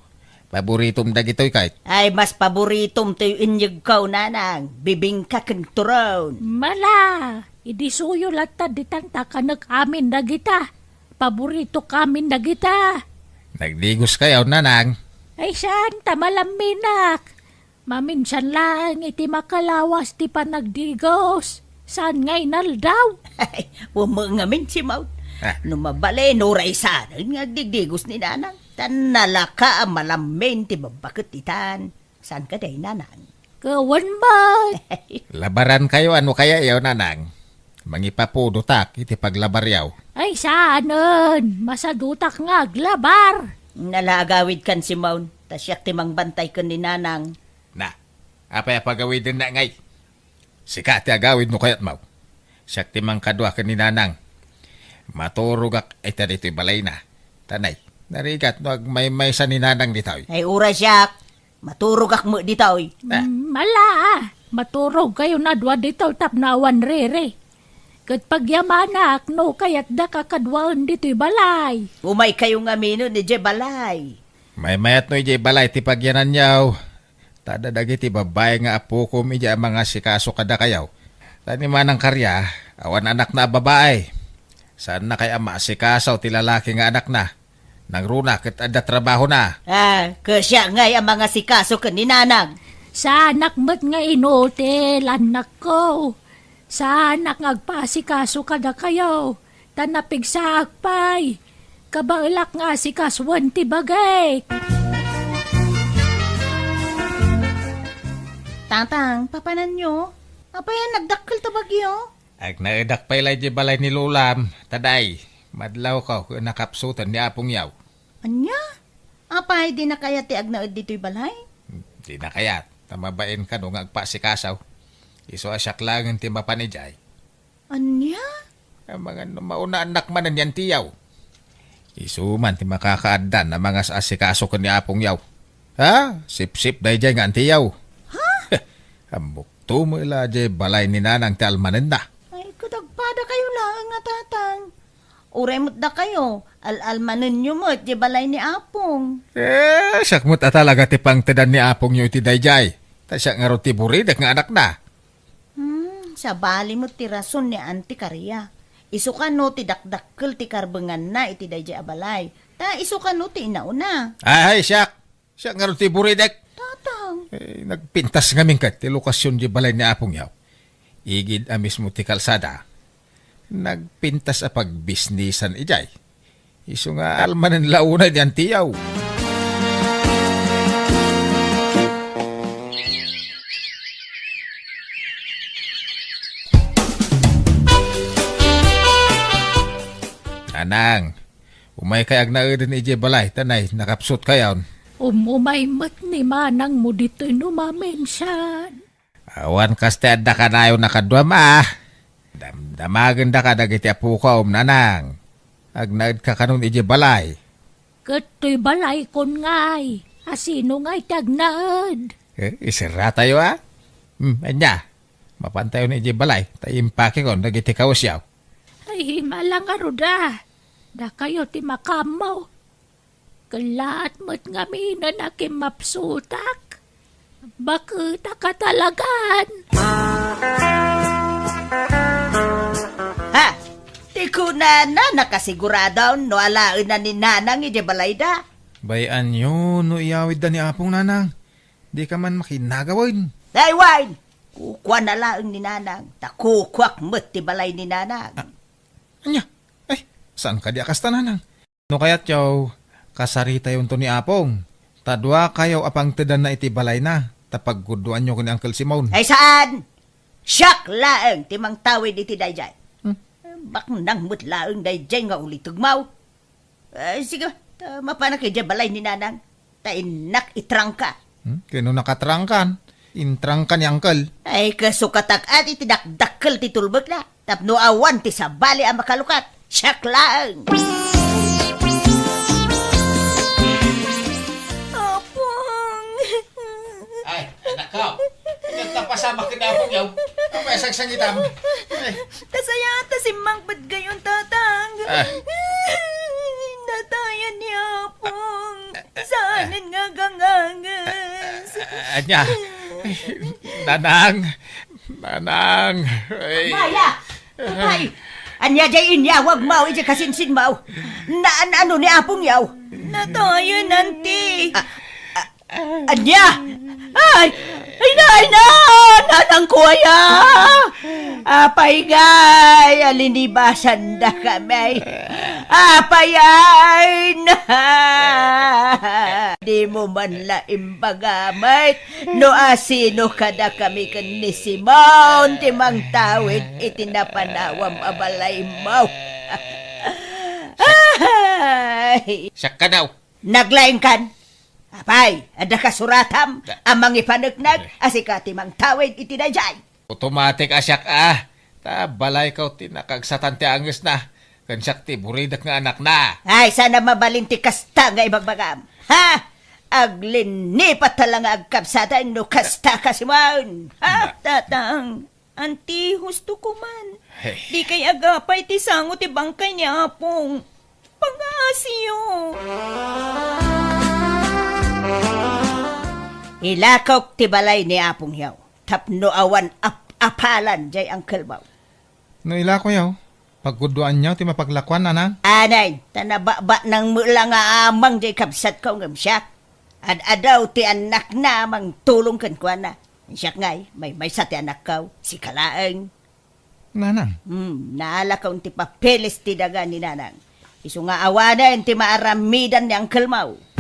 Paboritom dagitoy, kayat. Ay, mas paboritom toy inyegko, nanang. Bibingka ken turon. Mala, idisuyo latta ditan ta kanek amin dagita. Paboritok amin dagita. Nagdigoskayo, nanang? Ay, saan ta malamminak. Maminsan laeng iti makalawas ti panagdigos. Saan nga inaldaw? Ay, wama ngamin, Simon. Ah. No mabalin, uray saan nga agdigdigos ni nanang. Tan nalaka a malammin ti babbaket itan. Saan kadi, nanang? Kawan man. Labarankayo, ano kaya yaw, nanang? Mangipapudotak iti paglabaryaw. Ay, saanen. Masadutak nga aglabar. Nala agawidkan, Simon. Ta siak ti mangbantay ken ni nanang. Na, apay a pagawidenna ngay? Sika ti agawid no kayatmo. Siak ti mangkadua ken ni nanang. Maturogak ita ditoy balayna. Tanay, narigat no agmaymaysa ni nanang ditoy. Ay, uray siak. Maturogak met ditoy. Ah. Mm, ala, ah. Maturogkayon a dua ditoy tapno awan riri. Ket pagyamanak no kayatdaka kaduaen ditoy balay. Umaykayo ngamin idiay balay. Maymayat no idiay balay ti pagyananyo. Ta adda dagiti babbai nga apokom idiay a mangasikaso kadakayo. Ta ni Manang Karia, awan anakna a babai. Saannakay a maasikaso ti lalaki nga anakna. Nangruna ket adda trabahona. Ah, ket siak ngay a mangasikaso ken ni nanang. Saanak met nga inutil, annakko. Saanak nga agpaasikaso kadakayo, ta napigsaak pay. Kabaelak nga asikasuen ti bagik. Tatang, papananyo? Apay a nagdakkel ta bagyo? Agnaedak pay la idiay balay ni Lolam, ta day, madlawko ken nakapsuten ni Apongyaw. Ania? Apay, dina kayat ti agnaed ditoy balay? Dina kayat, ta mabain kano nga agpaasikaso. Isu a siak laengen ti mapan idiay. Ania? Amangan no mauna annak manen ni antiyaw. Isu man ti makakaaddan a mangas-asikaso ken ni Apongyaw. Ha? Sipsip daydiay nga antiyaw. Ha? Ammok to met la diay balay ni nanang ti almanenna. Ay, ket agpadakayo laeng a tatang. Uray met dakayo, al-almanenyo met diay balay ni Apong. Eh, siak met a talaga ti pangtedan ni Apongyo iti daydiay. Ta siak ngarud ti buridek nga anakna. Hmm, sabali met ti rason ni Auntie Karia. Isu kano ti dakdakkel ti karbenganna iti daydiay a balay. Ta isu kano ti inauna. Ay, siak! Siak ngarud ti buridek. Tatang. Eh, nagpintas ngamin ket ti lokasion diay balay ni Apongyaw. Igid a mismo ti kalsada. Nagpintas a pagbisnisan idiay. Isu nga almanen la unay ni antiyaw. Nanang, umaykay agnaeden idiay balay, ta nay, nakapsutkayon. Umumay met ni manangmo ditoy no maminsan. Awan kas ti adda kanayon a kaduam a. Damdamagendaka dagiti apokom, nanang. Agnaedka kanon idiay balay. Ket toy balaykon ngay, a sino ngay ti agnaed? Eh, iserratayo a? Hmm, ania? Mapantayon idiay balay, ta impakekon dagiti kawesyo. Ay, malangaruda. Dakayo ti makaammo. Kellaat met ngaminen a kimmapsutak. Baketaka talagan. Ha! Ti kunana, nakasigurado no alaenna ni Nanang idiay balayda. Bay-anyo no iyawidda ni Apong, Nanang. Dika man makinagawen. Ay, wen! Kukuana laeng ni Nanang, ta kukuak met ti balay ni Nanang. Ah, ania? Ay, saan kadi a kasta, Nanang? No kayatyo, kasaritayonto ni Apong, ta duakayo a pangtedanna iti balayna, ta paggudoanyo ken ni Uncle Simon. Ay saan! Siak laeng ti mangtawid iti daydiay. Hmm? Baknang met laeng daydiay nga ulitegmo. Ay, sige, ta mapanak idiay balay ni Nanang. Ta innak itrangka. Hmm? Kano nakatrangkan? Intrangka ni Uncle. Ay, kasukatak iti dakdakkel ti tulbekna. Tapno awan ti sabali a makalukat. Siak laeng. Makin Apong Yaw. Apay a sangsangitmo? Ay. Ta sayaat ta simmangpet kayon, Tatang. Ah. Natayan ni Apong. Saanen nga aganganges. Ah, ania? Nanang. Nanang. Ay. Maya! Apay! Ania jay inyawagmo idiay kasinsinmo? Naan-ano ni Apong Yaw? Natayen, Auntie. Ah, ah, ania? Ay! Ay na, ay na! Nanangko aya! Apay ngay, a linibasandakami. Apay ay na! Dimo man la imbaga met no asino kadakami ken ni Simon ti mangtawid iti napanawam a balaymo. Ay! Siak kano. Naglaingkan. Apay, adda kasuratam a mangipaneknek a sika ti mangtawid iti daydiay? Automatic a siak a. Ta balayko ti nakaagsatan ti angesna, ken siak ti buridek nga anakna. Ay, saan a mabalin ti kasta nga ibagbagam? Ha? Aglinnipat ta la nga agkabsatan no kasta ka, Simon. Ha? Na- Tatang, Auntie, husto ko man. Hey. Dikay agapay ti sango ti bangkay ni Apong. Pangaasiyo. Ilakok ti balay ni Apong Yaw tapno awan ap-apalan jay angkelmo. No ilako yaw, pagguduan yaw ti mapaglakuan, nanang? Anay, ta nababatnang met la nga amang jay kabsatko ngem siak. Ad-adaw ti annakna mangtulong kenkuana. Siak ngay, maymaysa ti anakko, sika laeng. Nanang. Hmm, naalakon ti papeles ti daga ni Nanang. Isu nga awanen ti maaramidan ni angkelmo.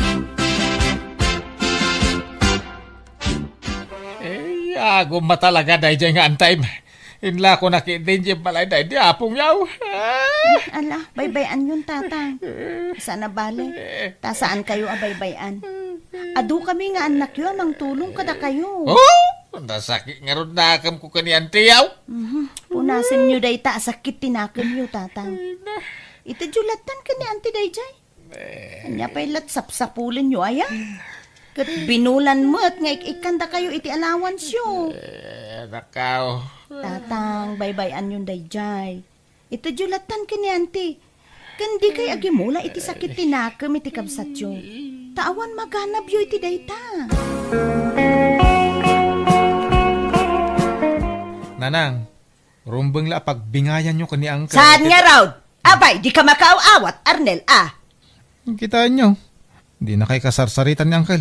Eh, agum a talaga daydiay nga antayem. Inlakonak iti balay daydi Apong Yaw. Ah! Ala, baybay-anyon, Tatang. Saan a bale. Ta saan kayo a baybay-an. Adu kami nga annakyo a mangtulong kadakayo. Oh! Nasakit ngarud nakemko ken ni Auntie Yaw. Mhm. Punasenyo dayta a sakit ti nakemyo, Tatang. Ay, na. Itedyo lattan ken ni Auntie daydiay. Eh. Ania pay lat sapsapulenyo aya? Ket binulan met nga ik-ikkandakayo iti allowance-yo. Eh, nakaw. Tatang, baybay-anyon daydiay. Itedyo lattan ken ni Auntie. Ken dikay agimula iti sakit ti nakem iti kabsatyo. Ta awan maganabyo iti dayta. Nanang, rumbeng la a pagbingayanyo ken ni Uncle. Saan ngarud? Apay, dika makaaw-awat, Arnel, a? Kitaenyo, dinakay kasarsaritan ni Uncle.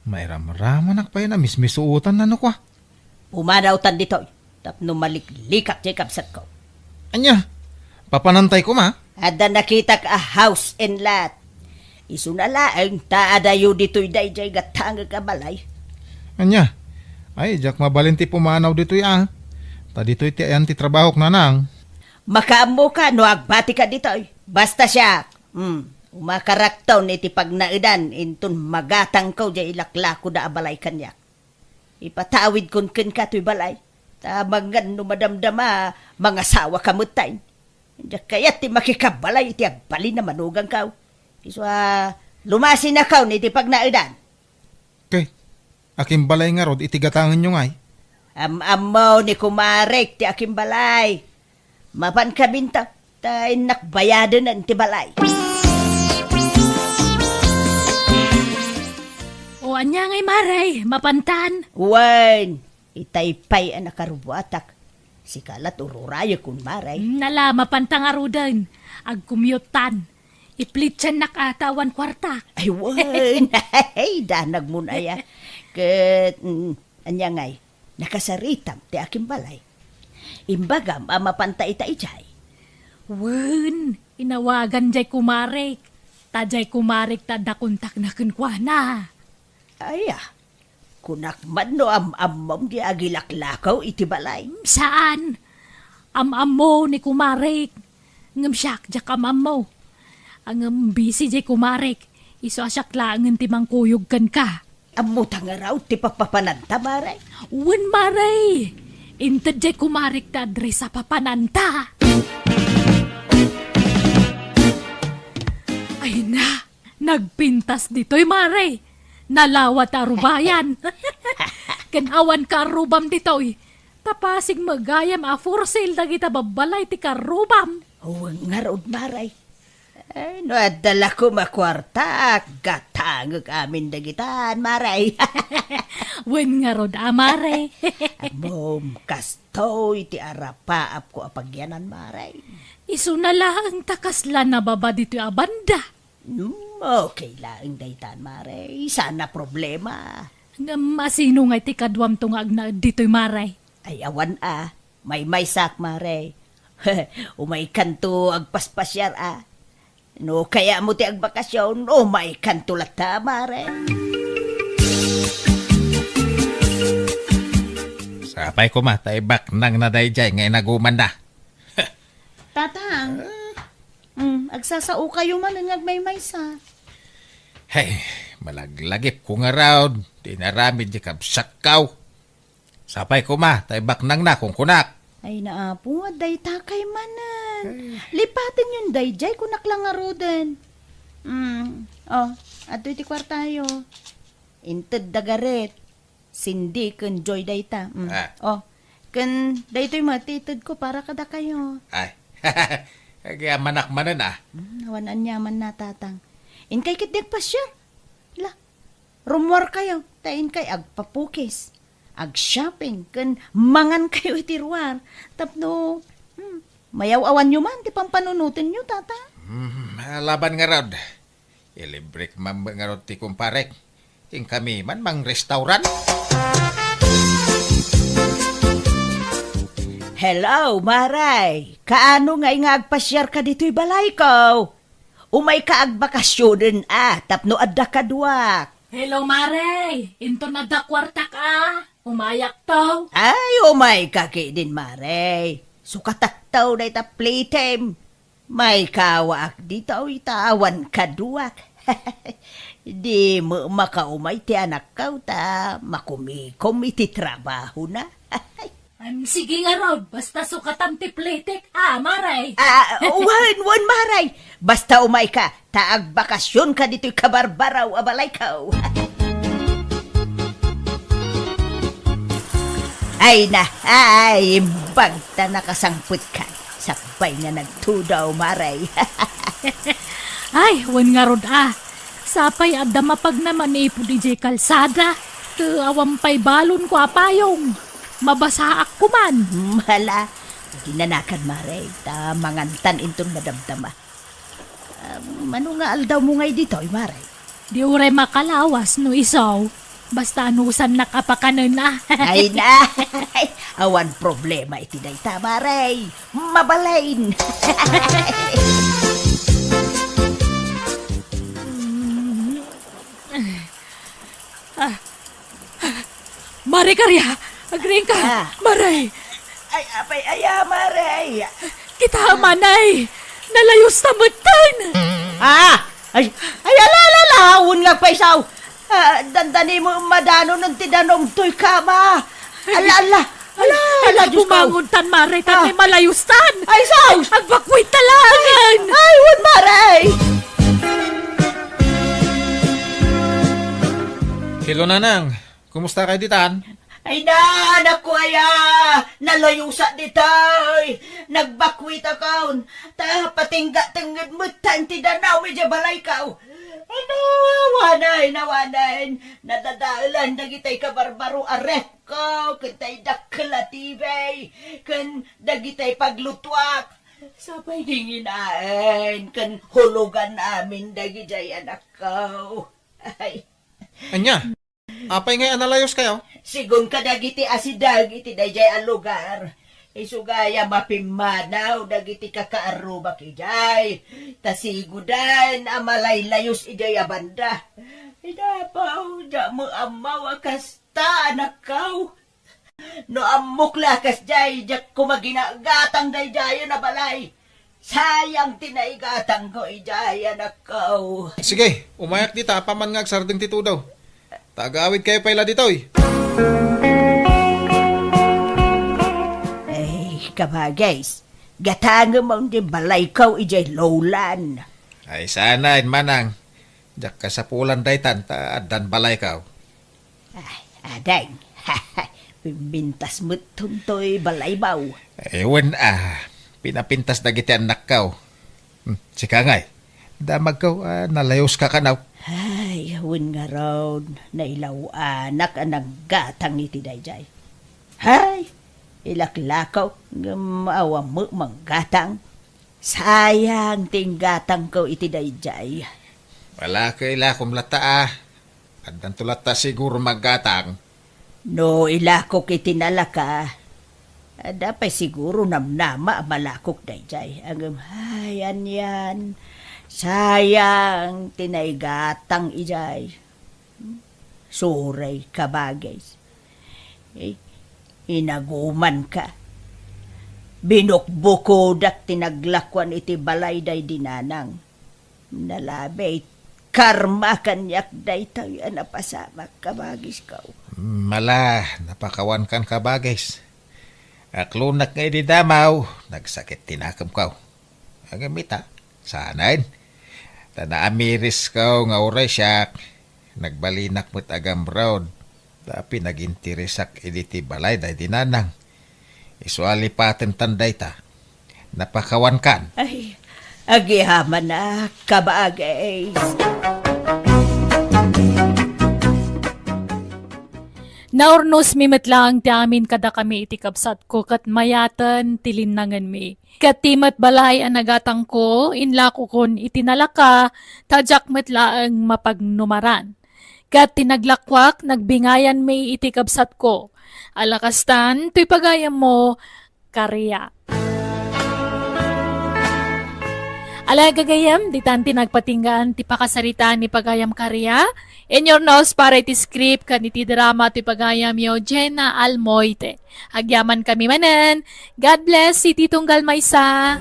Mairamramanak pay a mismisuotan nano kua. Pumanawtan ditoy, tapno maliklikak jay kabsatko. Ania? Papanantay koma? Adda nakitak a house and lot. Isuna laeng ta adayo ditoy daydiay gatangek a balay. Ania? Ay, diak mabalin ti pumanaw ditoy a. Ta ditoy ti ayan ti trabahok, Nanang. Makaammoka no agbatika ditoy. Basta siak, hmm, umakarakton iti pagnaedan inton magatangko jay ilaklakoda a balay kaniak. Ipatawidkon kenka toy balay. Ta amangan no madamdama, mangasawaka metten. Diak kayat ti makikabalay iti agbalin a manuganko. Isu a, lumasinakon iti pagnaedan. Ket, akimbalay ngarud iti gatangenyo ngay? Am-ammo ni kumarek ti akimbalay. Mapankaminto, ta innak bayadenen ti balay. O, ania ngay, Mare? Mapantan? Wen, itay pay a nakarubuatak. Sika la ti ururayekon, Mare. Mm, ala, mapanta ngaruden. Agcommute-tan. Iplitsannak a ta awan kuartak. Ay, wen. Ay, danagmon aya. Ket, mm, ania ngay? Nakasaritam ti akimbalay. Imbagam a mapanta ita idiay. Wen, inawagan jay kumarek. Ta jay kumarek ta adda kontakna kenkuana. Aya, kunak man no am-ammom ti agilaklakaw iti balay. Saan. Am-ammo ni kumarek. Ngem siak, diak am-ammo. Ngem busy jay kumarek. Isu a siak laengen ti mangkuyog kenka. Ammota ngarud ti papapananta, Mare? Wen, Mare. Inted jay kumarek ti address a papananta. Ay na, nagpintas ditoy, Mare. Nalawa ta rubayan. ken awan kaarrubam ditoy. Ta pasig met gayam a for sale dagita babbalay ti kaarrubam. Wen ngarud, Mare. Ay, no adda la koma kuarta, gatangek amin dagitan, Mare. Wen ngarud a, Mare. Ammom, kastoy ti arapaapko a pagyanan, Mare. Isuna laeng ta kasla nababa ditoy a banda. Hmm, okay laeng daytan, Mare. Saan a problema. Ngem asino ngay ti kaduamto nga agnaed ditoy, Mare? Ay, awan a. Maymaysak, Mare. Umaykanto agpaspasiar a. No kayatmo ti agbakasyon, umaykanto latta, Mare. Sapay koma ta ibaknangna daydiay nga inagumanna. Tatang, mm, agsasaokayo manen nga agmaymaysa. Hey, malaglagipko ngarud ti inaramid ti kabsatko. Sapay koma ta ibaknangna, kunkunak. Ay, naapo, dayta kay manen. Ay. Lipatenyon daydiay, kunak la ngaruden. Mm, oh, adtoy ti kuartayo. Inted da Gareth, Cindy, ken Joy dayta. Mm. Ah. Oh, ken daytoy met ti itedko para kadakayo. Ay. Agyamanak manen, ah. Mm, awan aniamanna, Tatang. Inkay ketdi agpasiar. La, rummuarkayo, ta inkay agpapukis, agshopping, ken mangankayo iti ruar. Tapno, hmm, mayaw-awanyo man ti pampanunotenyo, Tatang. Hmm, laban ngarud. Ilibrek man ngarud ti kumparek. Inkami man mangrestaurant. Hello, Mare. Kaano ngay nga agpasiarka ditoy balayko? Umayka agbakasyonen a tapno adda kaduak. Hello, Mare. Inton adda kuartak a, umayakto. Ay, umayka ketdin, Mare. Sukatakto dayta playtime. Maikawaak ditoy ta awan kaduak. Di met makaumay ti anakko ta makumikom iti trabahona. Em, sige ngarud, basta sukatam ti playtake, a, Mare. Ah, wen, wen, Mare. Basta umayka, ta agbakasyonka ditoy kabarbaraw a balayko. Ay na, ay, imbag ta nakasangpetka. Sakbay nga nagtudaw, Mare. Ay, wen ngarud a. Sapay adda mapagna manipud idiay kalsada. Ket awan pay balonko a payong. Mabasaak koman. Hmm, hala, aginanakan, Mare, ta mangantan inton madamdama. Ah, mano nga aldawmo ngay ditoy, Mare? Di uray makalawas no isu. Basta anusannak a pakanen a. Ay na, awan problema iti dayta, Mare. Mabalin. Ah. Mare Karia, agriingka. Ah. Mare. Ay, apay aya, Mare? Kita, manay. Nalayusta metten. Ah! Ay, ay, ala, ala, ala, wen nga agpayso. Ah, dandani mo madanonen ti danum toy kama. Ala, ala. Ala, ala, Diyos ko. Bumangon tan, Mare, tan, ah, malayustan. Ay, sus! Agbakwit ta laengen. Ay, wen, Mare. Hello, Nanang. Kumusta kay ditan? Ay na, anak ko aya, nalayusak ditoy. Nagbakwitakon. Ta patingga tengnged metten ti danum idiay balayko. Ay na, awanen, awanen. Nadadaelan dagitay kabarbaro a ref ko, ken tay dakkel a T V, ken dagitay paglutuak. Sapay dinginaen, ken hulugan amin dagidiay anakko. Ay. Ania? Apay ngay a nalayuskayo? Sigun kadagiti asideg iti daydiay a lugar, isu gayam a pimmanaw dagiti kakaarrubak idiay, ta siguden a malaylayus idiay a banda. Idapaw, diak met ammo a kasta, anakko. No ammok la a kasdiay, diak koma ginagatang daydiayen a balay. Sayang ti naigatangko idiay, anakko. Sige, umayak dita apaman nga agsardeng ti tudaw. Ta agawidkayo pay la ditoy. Ay, kabagis, gatangem ti balayko idiay Lowland. Ay, saan, manang. Diak kasapulan daytan ta addan balayko. Ay, ading. Pimbintas met toy balaybaw. Eh, wen, ah, pinapintas dagiti annakkaw. Hmm, sika ngay, damagkaw, ah, nalayoska kanaw. Ay, wen ngarud, nailawanak a nanggatang iti daydiay. Hay, ilaklakaw, ngem awan met manggatang. Sayang ti inggatangko iti daydiay. Wala kay lakom latta, ah. Addanto latta siguro manggatang. No ilakok iti nalaka, adda pay siguro namnama a malakok daydiay. Ngem, ay, anian, sayang ti naigatang idiay. Sorry, kabagis. Eh, inagumanka. Binukbukodak ti naglakuan iti balay daydi nanang. Nalabi, karma kaniak daytoy a napasamak, kabagisko. Mala, napakawankan, kabagis. Aklonak nga idi damaw, nagsakit ti nakemko. Agam ita, saanen. Ta naamirisko nga uray siak, nagbalinak met agamrod, ta pinaginteresak idi ti balay daydi nanang. Isu a lipaten tan dayta. Napakawankan. Ay, agyamanak, kabagis. Naurnosmi met laeng ti amin kadakami iti kabsatko ket mayaten ti linnangenmi. Ket ti met balay a nagatangko, inlakokon iti nalaka, ta diak met laeng mapagnumaran. Ket ti naglakuak, nagbingayanmi iti kabsatko. Ala kastan, toy pagayammo, Karia. Ala gagayam, ditan ti nagpatinggaan ti pakasaritaan ni pagayam Karia. Inurnos para iti script ken iti drama ti pagayamyo, Jenna Almoite. Agyamankami manen. God bless iti tunggal maysa.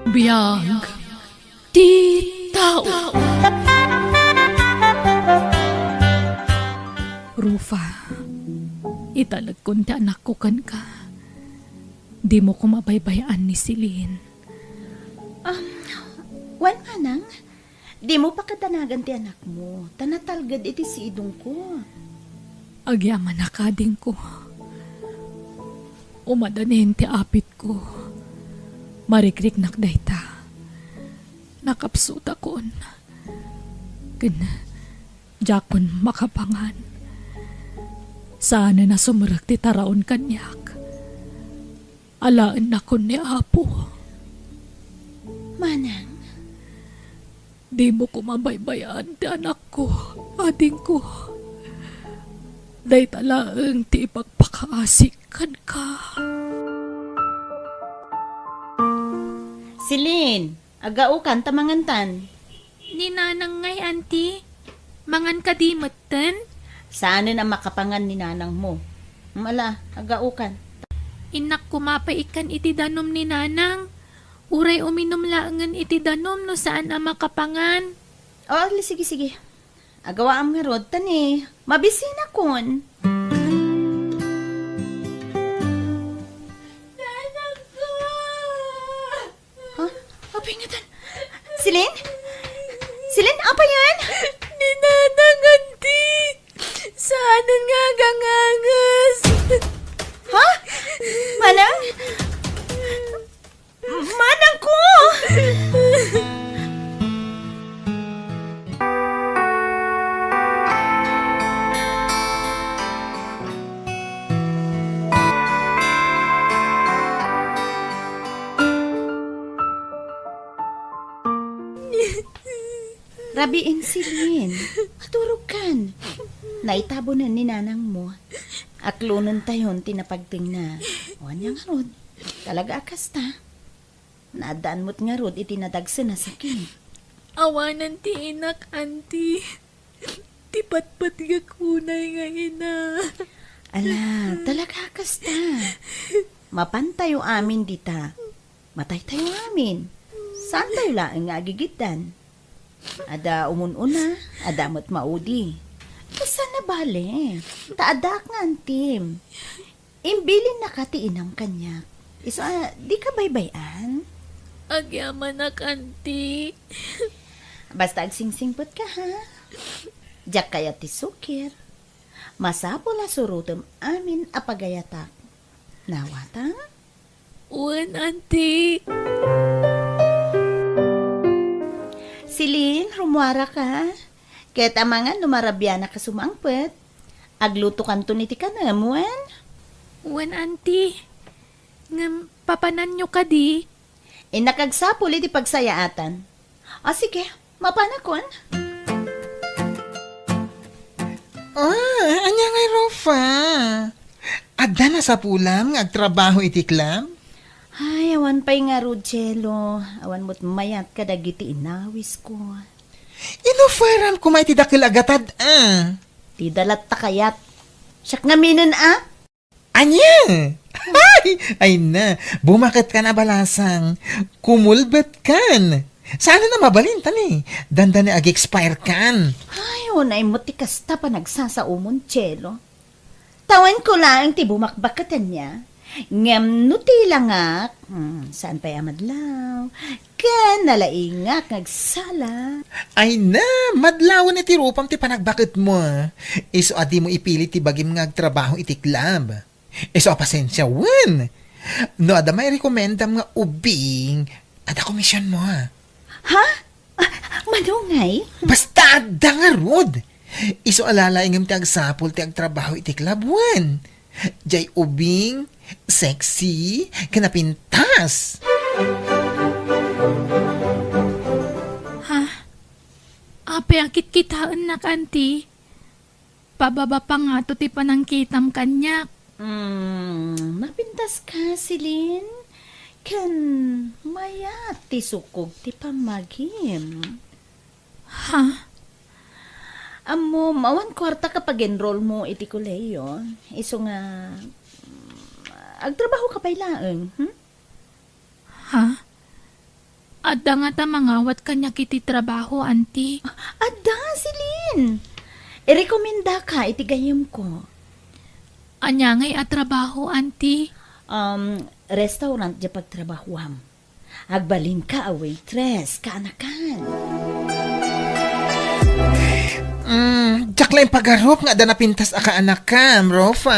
Biag ti tao. Rufa, italekon ti anakko kenka. Dimo koma baybay-an ni Celine. Um, wen, manang, dimo pakadanagan ti anakmo, ta natalged iti sidongko. Agyamanak, adingko. Umadanin ti apitko. Marikriknak dayta. Nakapsutakon. Ken diakon makapangan. Saanen a sumrek ti taraon kaniak. Alaennakon ni Apo. Manang? Dimo koma baybay-an ti anakko, adingko. Dayta laeng ti ipakpakaasik kenka. Celine, agaokan ta mangantan. Ni nanang ngay, anti? Mangan kadi metten? Saanen a makapangan ni nanangmo. Mala, agaokan. Innak koma pay ikkan iti danum ni nanang. Uray uminum laengen iti danum no saan a makapangan. O, sige, sige. Agawaam ngarud, ta ni, mabisinakon. Nanangko! Ha? Apay ngatan? Celine? Celine, apay yan? Ni nanang, anti. Saanen nga aganganges. Ha? Manang? Manangko! Rabiin, Celine. Maturogkan. Naitabonen ni nanangmo. Aklonentayon ti napagtengna. Wen, ania ngarud? Talaga a kasta. Naaddaan met ngarud iti nadagsen a sakit. Awanen ti inak, anti. Ti patpatgek unay nga ina. Ala, talaga a kasta. Mapantayo amin dita. Mataytayo amin. Saantayo laeng nga agigiddan. Adda umun-una, adda met maudi. Kasano bale? Ta addaak nga antim. Imbilinnaka ti inam kaniak. Isu a, dika baybay-an? Agyamanak, anti. Basta agsingsingpet ka, ha? Diak kayat ti sukir. Masapul a surotem amin a pagayatak. Nawatam? Wen, Auntie. Celine, rummuara ka. Ket amangan no marabianak a sumangpet. Aglutokanton iti kanem, wen? Wen, Auntie. Ngem, papananyo kadi? Innak agsapul iti pagsayaatan. O, sige, mapanakon. Ah, ania ngay, Rufa? Adda nasapulam nga agtrabaho iti club? Ay, awan pay ngarud, Chelo. Awan met mayat kadagiti inawisko. Inoferan koma iti dakel a gatad, ah. Ti dalatta kayat. Siak ngaminen, ah. Ania? Ay, ay na, bumaketkan a balasang. Kumulbetkan. Saan a mabalin, tani? Dandani ag-expire kan. Ay, unay mo ti kasta panagsasaomon, Chelo. Tawenko laeng ti bumakbaket ania. Ngem no ti langak, hmm, saan pay a madlaw? Ken nalaingak nga agsala. Ay na, madlawen iti rupam ti panagbaketmo. Isu a dimo ipili ti bagim nga agtrabaho iti club. Isu a pasensia, wen. No adda mairekomendam nga ubing, adda komisionmo. Ha? Ah, mano ngay? Basta adda ngarud. Isu a lalaingem ti agsapul ti agtrabaho iti club, wen. Jay ubing, sexy, ken napintas. Ha? Apay a kitkitaennak, Auntie? Pababa pa ngato ti panangkitam kaniak. Hmm, napintas ka, Celine? Ken mayat ti sukog ti pammagim. Ha? Ammom, awan kuarta ka pag-enroll mo iti kolehiyo. Isu nga, mm, agtrabaho ka pay laeng, hmm? Ha? Adda ngata mangawat kaniak iti trabaho, Auntie? Adda, Celine. Irekomendaka iti gayyemko. Ania ngay a trabaho, Auntie? Um, restaurant diay pagtrabahoam. Agbalinka a waitress, kaanakan. Mm, diak laeng pagarup nga adda napintas a kaanakam, Rufa.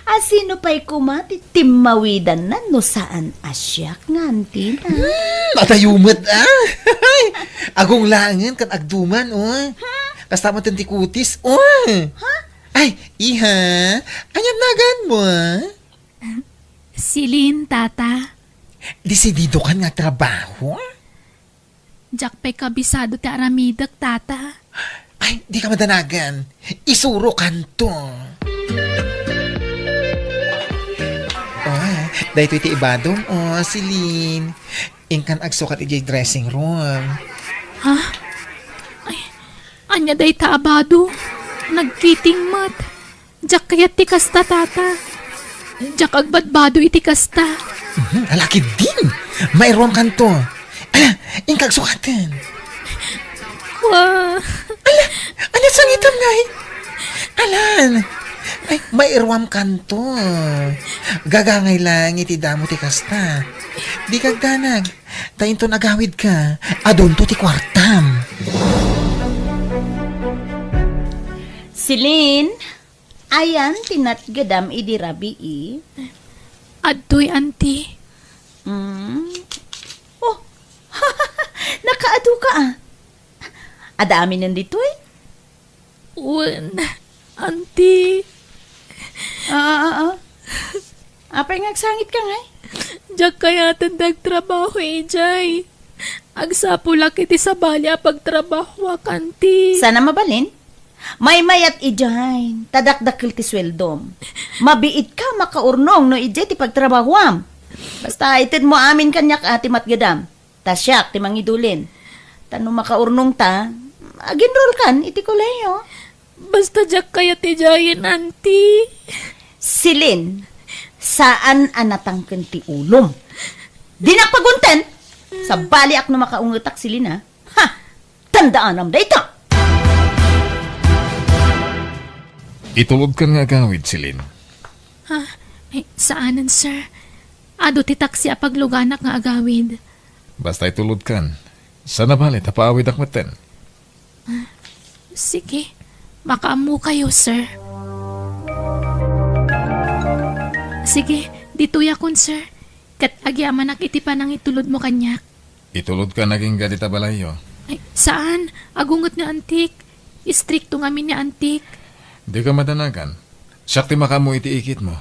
A sino pay koma ti timmawidanna no saan a siak nga antina? Hmm, adayo met, ah. Agunglangen ken agduman, oh. Kasta met ti kutis, oh. Ha? Ay, iha, ania naganmo? Celine, Tata. Desididokan nga trabaho? Diak pay kabisado ti aramidek, Tata. Ay, dika madanagan. Isurokanto. Oh, daytoy ti ibadom, oh, Celine. Inkan agsukat idiay dressing room. Ha? Ay, ania dayta a bado? Nagkiting met. Diak kayat ti kasta, Tata. Diak agbadbado iti kasta. Mhm, ala ketdin. Mairuamkanto. Ala, inka agsukaten. Wa. Ala, ala, sangitam ngay. Alan. Ay, mairuamkanto. Gagangay lang iti damo ti kasta. Dika agdanag. Ta inton agawidka, adunto ti kuartam. Celine, ayan ti natgedam idi rabii? Adtoy, Auntie. Mm. Oh, nakaadu ka, ah. Adda aminen ditoy? Wen, Auntie. Ah, ah, ah, ah. Apay nga agsangit ka ngay? Diak kayaten ti agtrabaho idiay. Agsapulak iti sabali a pagtrabahoak, Auntie. Saan a mabalin? Maymayat idiay, ta dakdakkel ti sueldom. Mabiitka makaurnong no idiay ti pagtrabahoam. Basta itedmo amin kaniak a ti matgedam. Ta siak ti mangidulin. Ta no makaurnongta, agenrolkan iti kolehiyo. Basta diak kayat idiayen, Auntie. Celine, saan a natangken ti ulom. Dinak pagunten! Sabaliak no makaungetak, Celine, ha? Ha! Tandaanam dayta! Itulodkan nga agawid, Celine. Ha? Ay, saanen, sir. Adu ti taksi a pagluganak nga agawid. Basta itulodkan. Saan a bale ta paawidak metten? Sige, makaammokayo, sir. Sige, ditoyakon, sir. Ket agyamanak iti panangitulodmo kaniak. Itulodka agingga dita balayyo. Ay, saan? Agunget ni Antik. Istrikto ngamin ni Antik. Dika madanagan. Siak ti makaammo iti ikitmo.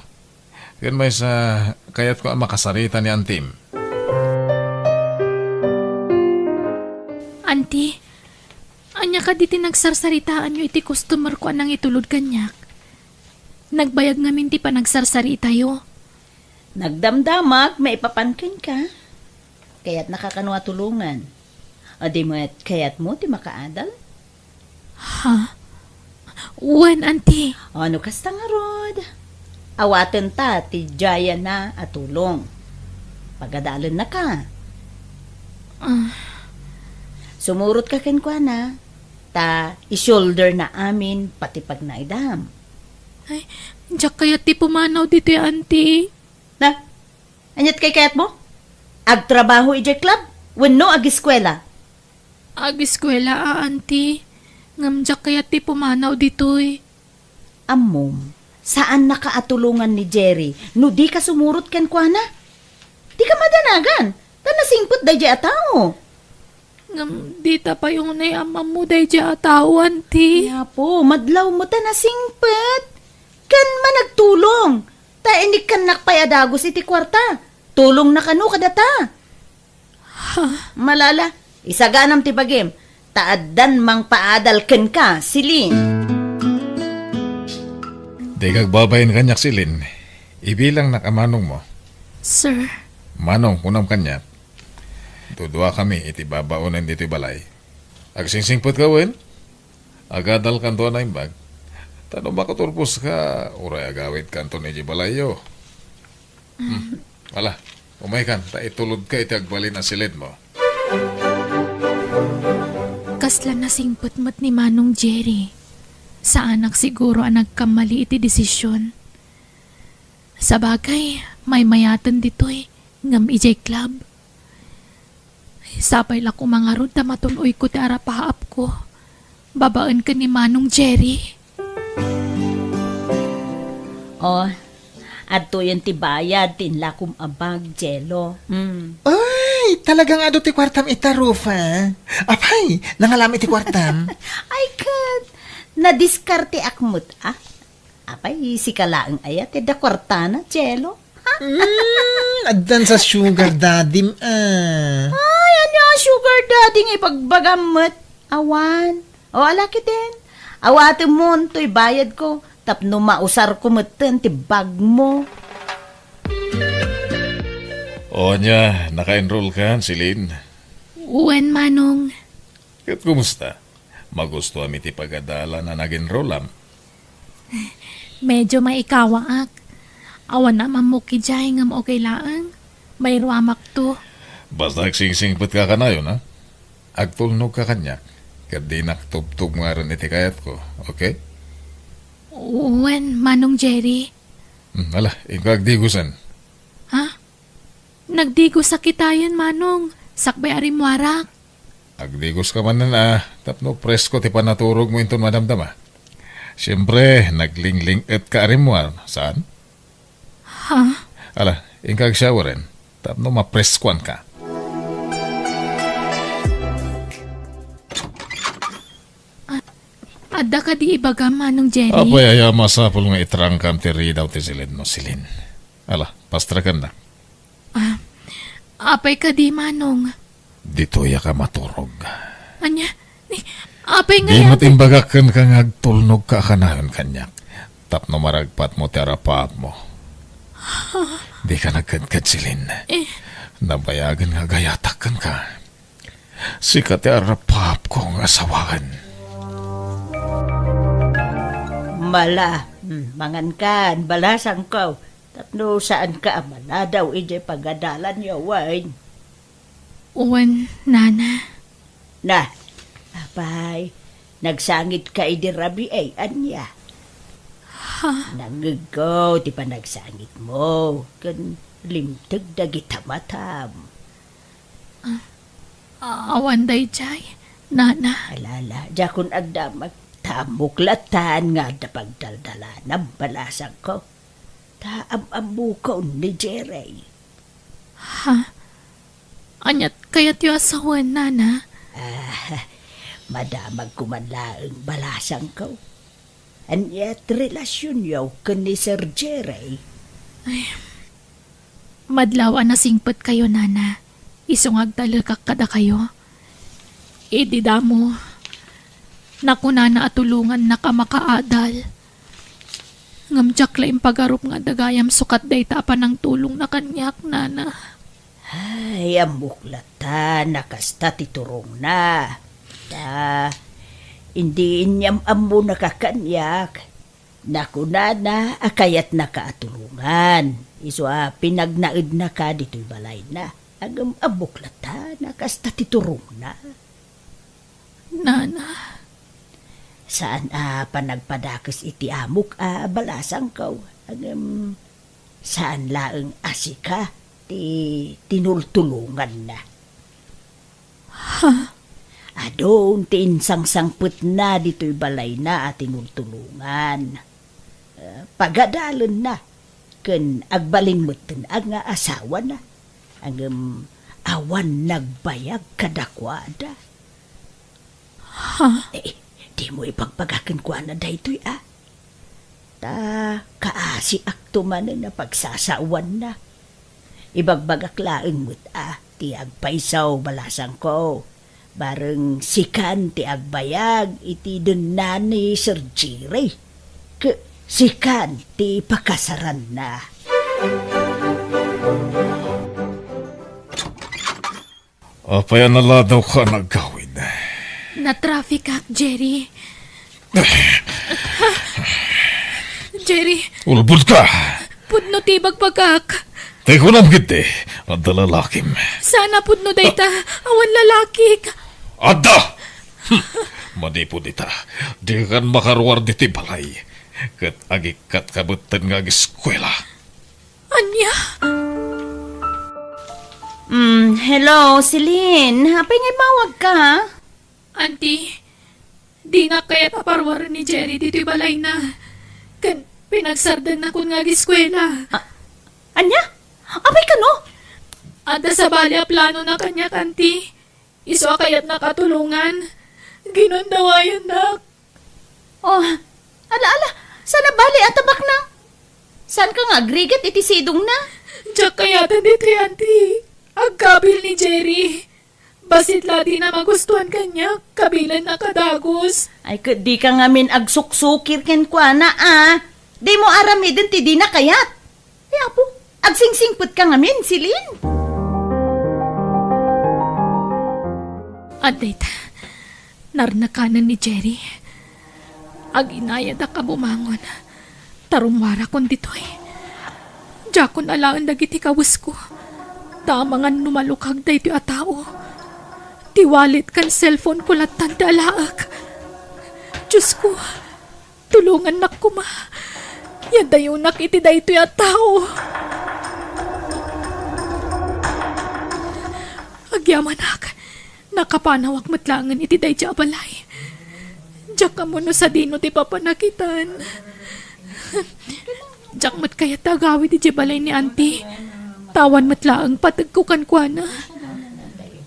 Ken maysa, kayatko a makasarita ni Antim. Anti, ania kadi ti nagsarsaritaanyo iti customerko a nangitulod kaniak? Nagbayag ngamin ti panagsarsaritayo. Nagdamdamak maipapan kenka. Kayatnaka kano a tulongan? Adi met kayatmo ti makaadal? Ha? Wen, Anti. O, no kasta ngarud, awatenta ti diayna a tulong. Pagadalennaka. Ah. Sumurotka kenkuana, ta i-shoulder na amin pati pagnaidam. Ay, diak kayat ti pumanaw ditoy, Anti. Na, aniat kayatmo? Agtrabaho idiay club wenno agiskuela? Agiskuela a, Anti. Ngem diak kayat ti pumanaw ditoy. Ammom, saannaka a tulongan ni Jerry no dika sumurot kenkuana. Dika madanagan, ta nasingpet daydiay a tao. Ngem dita pay unay a maammo daydiay a tao, Anti. Ay, Apo, madlawmo ta nasingpet. Ken managtulong, ta inikkannak pay a dagus iti kuarta. Tulongna kano kadata. Ha? Malala, isaganam ti bagim, ta addan mangpaadal kenka, Celine. Dika agbabain kaniak, Celine. Ibilangnak a manongmo. Sir. Manong, kunam kaniak. Duduakami iti babaonen ditoy balay. Agsingsingpetka wen? Agadalkanto a naimbag. Ta no makaturposka, uray agawidkanto idiay balayyo. Hmm. Ala, umaykan, ta itulodka iti agbalin a siledmo. Kasla nasingpet met ni Manong Jerry. Saanak siguro a nagkammali iti desisyon. Sabagay, maymayaten ditoy, ngem idiay club. Sapay la koma ngarud ta matun-oyko ti arapaapko babaen ken ni Manong Jerry. Oh, adtoyen ti bayad ti inlakom a bag, Jello. Mm. Ay, talagang adu ti kuartam ita, Rufa. Apay, nangalam iti kuartam? Ay, ket, nadiskarteak met, ah. Apay, sika laeng aya ti adda kuartana, Jello? Ha? Mm, addan sa sugar daddy-m, ah. Ay, ania a sugar daddy nga ibagbagam met? Awan. O, ala ketdin. Awatemon toy bayadko tapno mausarko metten ti bagmo. O, ania, naka-enroll kan, Celine? Wen, Manong. Ket kumusta? Magustoam iti pagadalan a nag-enrollam. Medyo maikawaak. Awan a mammok idiay ngem okay laeng. Mairuamakto. Basta agsingsingpetka kanayon, ha? Agtulnogka kaniak, ket dinak tubtubngaren iti kayatko, okay? Wen, Manong Jerry. Hmm, ala, inka agdigosen. Ha? Nagdigosak itayen, Manong, sakbay a rimmuarak. Agdigoska manen a tapno presko ti panaturogmo inton madamdama. Siempre, naglingling-etka a rimmuar, saan? Ha? Ala, inka agshoweren tapno mapreskoanka. A-, adda kadi ibagam, Manong Jerry? Apay, aya masapul nga itrangkam ti ridaw ti siledmo, Celine? Ala, pastrakennak. Ah, apay kadi, Manong? Ditoyak a maturog. Ania? Ni, apay nga... Di met imbagak kenka nga agtulnogka a kanayon kaniak tapno maragpatmo ti arapaapmo. Dika nagkedked, Celine. Eh. Nabayagen nga agayatak kenka. Sika ti arapaapko nga asawaen. Mala, hmm, mangankan, balasangko. Tapno saanka a maladaw idiay pagadalanyo, wen? Wen, Nana. Na, apay, nagsangitka idi rabii, ania? Ha? Nangngegko ti panagsangitmo, ken limteg dagita matam. Ah, Awan daydiay, nana. Ala, ala, diakon agdamag. Ta ammok latan nga adda pagdaldalanam, balasangko. Ta am-ammokon ni Jerry. Ha? Aniat kayatyo a sawen, nana? Ah, madamagko man laeng, balasangko. Aniat relasionyo ken ni Sir Jerry? Ay, madlaw a nasingpetkayo, nana. Isu nga agtalekak kadakayo. Idi damo, nakunana a tulongannak a makaadal. Ngem diak la impagarup nga adda gayam sukat dayta a panangtulongna kaniak, nana. Ay, ammok latan a kasta ti turongna. Ta, idi inyam-ammonaka kaniak, nakunana a kayatnaka a tulongan. Isu a pinagnaednaka ditoy balayna. Ngem ammok latan a kasta ti turongna. Nana. Saan a panagpadakes iti amok a balasangko, ngem saan laeng a sika ti tinultulonganna. Ha? Adun ti insangsangpetna ditoy balayna a tinultulongan. Eh, pagadalenna ken agbalin metten nga asawana. Ngem awan nagbayag kadakuada. Ha? Eh, dimo ibagbaga kenkuana daytoy, a? Ta kaasiakto manen a pagsasaoanna. Ibagbagak laeng met a ti agpayso, balasangko. Bareng sikan ti agbayag iti denna ni Sir Jerry. Ke-, sikan ti pakasaranna. Apay a naladawka a nagawid? Natrafficak, Jerry. Jerry. Ulbodka! Pudno ti ibagbagak. Ti kunam ketdi, adda lalakim. Saan a pudno dayta, awan lalakik. Adda! Hmm. Manipud ita, dikan makaruar ditoy balay. Ket agikkatka metten nga ageskuela. Ania? Mm, hello, Celine. Apay nga immawagka? Auntie, dinak kayat a paruaren ni Jerry ditoy balayna. Ken pinagsardengna kun nga ageskuela. A-, ania? Apay kano? Adda sabali a planona kaniak, Auntie. Isu a kayatnak a tulongan. Ginundawayannak. Oh, ala, ala, saan a bali a tabakna? Saanka nga agrigat iti sidongna? Diak kayaten ditoy, Auntie. Agkabil ni Jerry. Bassit la dina magustuan kaniak, kabilennak a dagus. Ay, ket dika ngamin agsuksukir kenkuana, a. Dimo aramiden ti dina kayat. Ay, apo, agsingsingpetka ngamin, Celine. Adda ita, narnakanen ni Jerry. Aginayadak a bumangon. Ta rummuarakon ditoy. Diakon alaen dagiti kawesko. Ta amangan no malukag daytoy a tao. Ti wallet ken cellphone ko lattan ti alaek. Diosko, tulongannak koma. Yadayonak iti daytoy a tao. Agyamanak, nakapanawak met laengen iti daydiay a balay. Diak ammo no sadino ti papanakitan. Diak met kayat ti agawid idiay balay ni Auntie. Ta awan met laeng pategko kenkuana.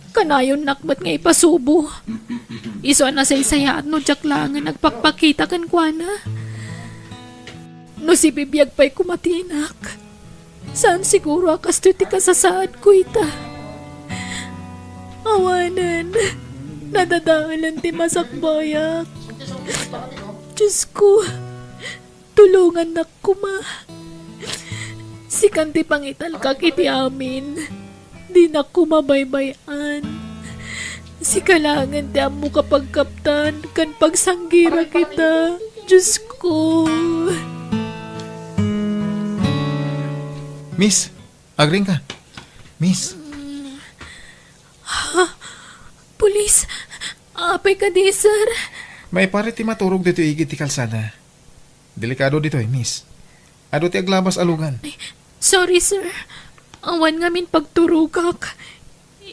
Kanayonnak met nga ipasubo. Isu a nasaysayaat no diak laengen agpakpakita kenkuana. No sibibiag pay koma ti inak, saan siguro a kastoy ti kasasaadko ita. Awanen, nadadaelen ti masakbayak. Diosko, tulongannak koma. Sikan ti pangitalkak iti amin. Dinak koma baybay-an. Sika laengen ti ammok a pagkaptan ken pagsanggirak ita, Diosko. Miss, agriingka. Miss. Ha? Pulis? Apay kadi, sir? Maiparit ti maturog ditoy igid ti kalsada. Delikado ditoy, miss. Adu ti aglabas a lugan. Ay, sorry, sir. Awan ngamin pagturogak.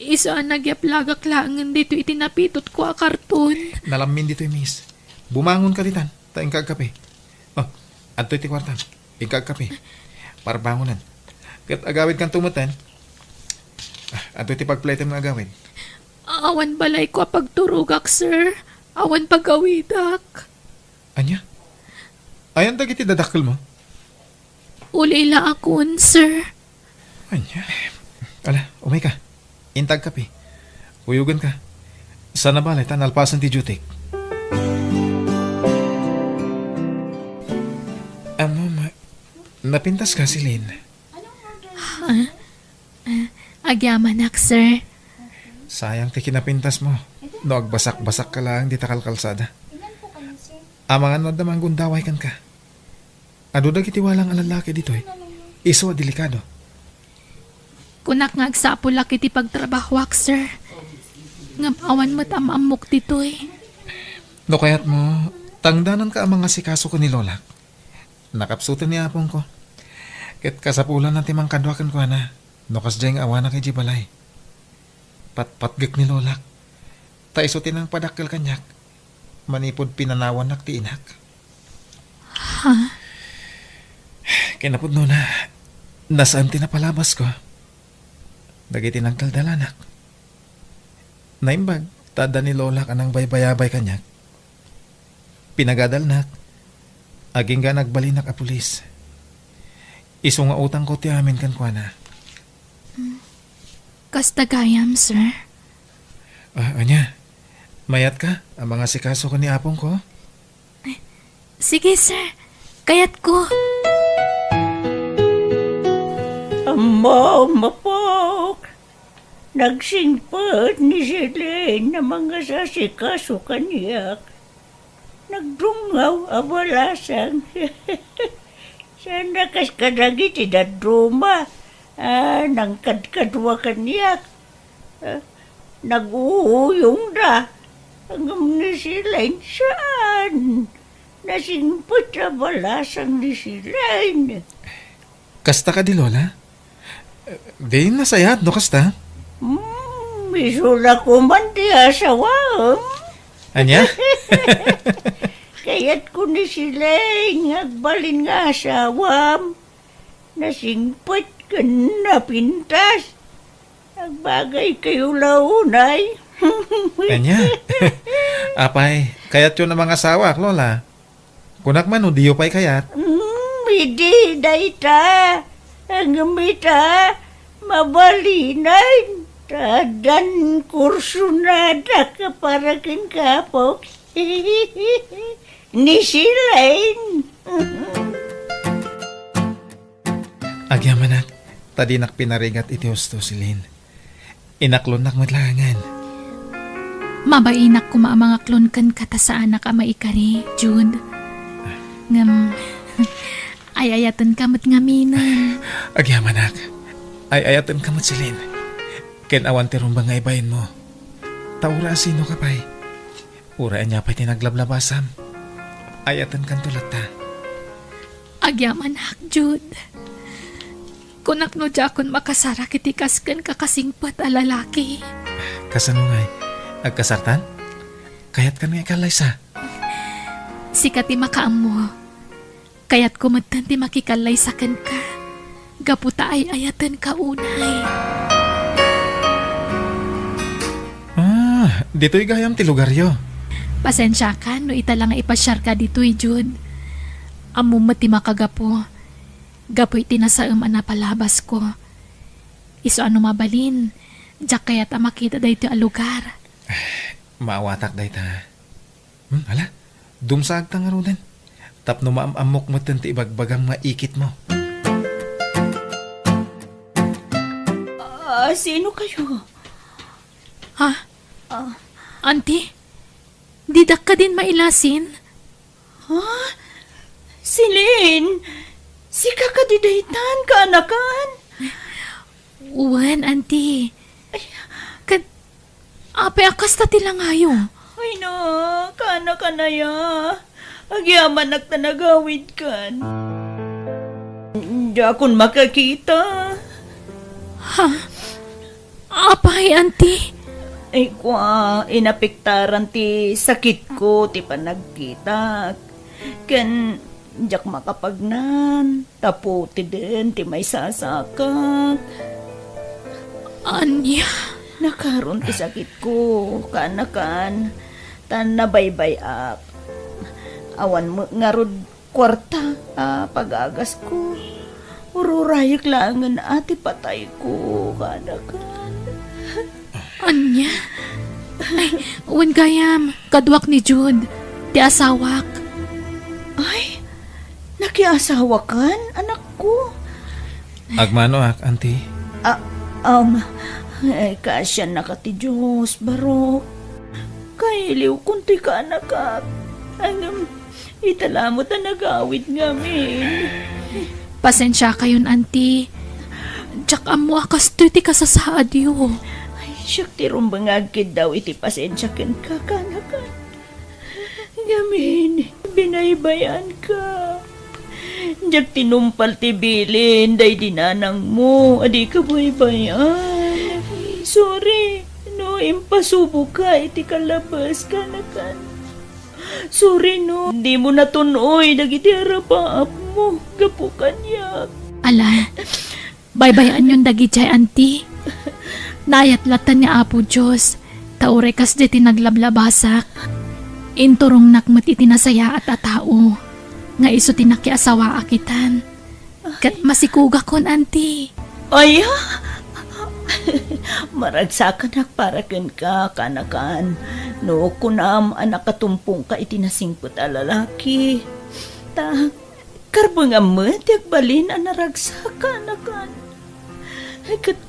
Isu a nagyaplagak laengen ditoy iti napitotko a karton. Nalammin ditoy, miss. Bumangonka ditan, ta inka agkape. Oh, adtoy ti kuartam. Inka agkape. Parbangonan. Ket agawidkanto metten. Ah, adtoy ti pagplaytem nga agawid. Awan balayko a pagturogak, sir. Awan pagawidak. Ania? Ayan dagiti dadakkelmo? Ulilaakon, sir. Ania? Ala, umayka. Inta agkape. Uyogenka. Sana balay ta nalpasen ti dutyk. Ammom, napintaska, Celine? Ah, ah, agyamanak, sir. Sayang ti kinapintasmo. No agbasakbasakka laeng dita kalkalsada. Amangan no adda manggundaway kenka. Adu dagiti walang a lallaki ditoy. Isu a delikado. Kunak nga agsapulak iti pagtrabahoak, sir. Ngem awan met am-ammok ditoy. No kayatmo, tangdananka a mangasikaso ken ni Lolak. Nakapsuten ni apongko. Ket kasapulanna ti mangkadua kenkuana, no kasdiay nga awanak idiay balay. Patpatgek ni Lolak. Ta isu ti nangpadakkel kaniak. Manipud pinanawannak ti inak. Ha? Kinapudnona, nasaem ti napalabasko. Dagiti nagdaldalanak. Naimbag, ta adda ni Lolak a nangbaybayabay kaniak. Pinagadalnak, agingga nagbalinak a pulis. Isu nga utangko ti amin kenkuana. Kasta gayam, sir. Ah, ania? Mayatka a mangasikaso ken ni apongko? Sige, sir. Kayatko. Ammom, apok. Nagsingpet ni Celine a mangasikaso kaniak. Nagdungngaw a balasang. Saan a kas kadagiti dadduma a nangkadkadua kaniak. Ah, nag-uuyongda. Ngem ni Celine, saan. Nasingpet a balasang ni Celine. Kasta kadi, Lola? Di nasayat no kasta? Hmm, isu la koman ti asawam. Ania? Kayatko ni Celine nga agbalin nga asawam. Nasingpet ken napintas. Agbagaykayo la unay. Ania? Apay, kayatyo a mangasawaak, Lola? Kunak man no diyo pay kayat? Mm, idi dayta. Ngem ita, mabalinen. Ta addan kursonadak para ken apok. Ni Celine. Agyamanak, ta dinak pinarigat iti husto, Celine. Inaklonnak met laengen. Mabainak koma a mangaklon kenka ta saanak a maikari, Jude. Ngem, ay-ayatenka met ngaminen. Agyamanak, ay-ayatenka met, Celine. Ken awan ti rumbeng nga ibainmo. Ta uray a sinoka pay. Uray ania pay ti naglablabasam, ayatenkanto latta. Agyamanak, Jude. Kunak no diakon makasarak iti kas kenka kasingpet a lalaki. Kasano ngay? Agkasartan? Kayatkan nga ikallaysa? Sika ti makaammo. Kayatko metten ti makikallaysa kenka, gapu ta ay-ayatenka unay. Ah, ditoy gayam ti lugaryo. Pasensiakan no ita la nga ipasiarka ditoy, Jude. Ammom met ti makagapu. Gapu iti nasaem a napalabasko. Isu a no mabalin, diak kayat a makita daytoy a lugar. Maawatak dayta. Hmm, ala, dumsaagta ngaruden. Tapno maam-ammok metten ti ibagbagam nga ikitmo. Ah, sino kayo? Ha? Ah. Auntie? Didak kadin mailasin? Ha? Celine? Sika kadi daytan, kaanakan? Wen, Auntie. Ay. Ket, apay a kasta ti langayo? Ay na, kaanakan aya. Agyamanak ta nagawidkan. Diakon makakita. Ha? Apay, Auntie? Ay, kua, inapektaran ti sakitko ti panagkitak. Ken diak makapagnan, ta putiden ti maisasakak. Ania? Nakaron ti sakitko, kaanakan, ta nabaybay-ak. Awan met ngarud kuarta a pagagasko. Ururayek laengen a ti patayko, kaanakan. Ania? Ay, wen gayam, kaduak ni Jude, ti asawak. Ay, nakiasawakan, anakko? Agmanoak, Auntie. Ah, um, ay, kaasiannaka ti Dios, barok. Kailiwkon ti kaanakak. Ngem, ita la met a nagawid ngamin. Pasensiakayon, Auntie. Diak ammo a kastoy ti kasasaadyo. Ay, siak ti rumbeng nga agkiddaw iti pasensia kenka, kaanakan. Ngamin, binaybay-anka. Diak tinumpal ti bilin daydi nanangmo a di kabaybay-an. Sorry no impasuboka iti kalabes, kaanakan. Sorry no dimo natun-oy dagiti arapaapmo gapu kaniak. Ala, baybay-anyon dagidiay, Auntie. Naayat latta ni Apo Dios, ta uray kasdiay ti naglablabasak. Inturongnak met iti nasayaat a tao nga isu ti nakiasawaak itan. Ket masikugakon, Auntie. Aya? Maragsakanak para kenka, kaanakan. No kunam a nakatumpongka iti nasingpet a lalaki, ta karbengam met ti agbalin a naragsak, kaanakan. Ket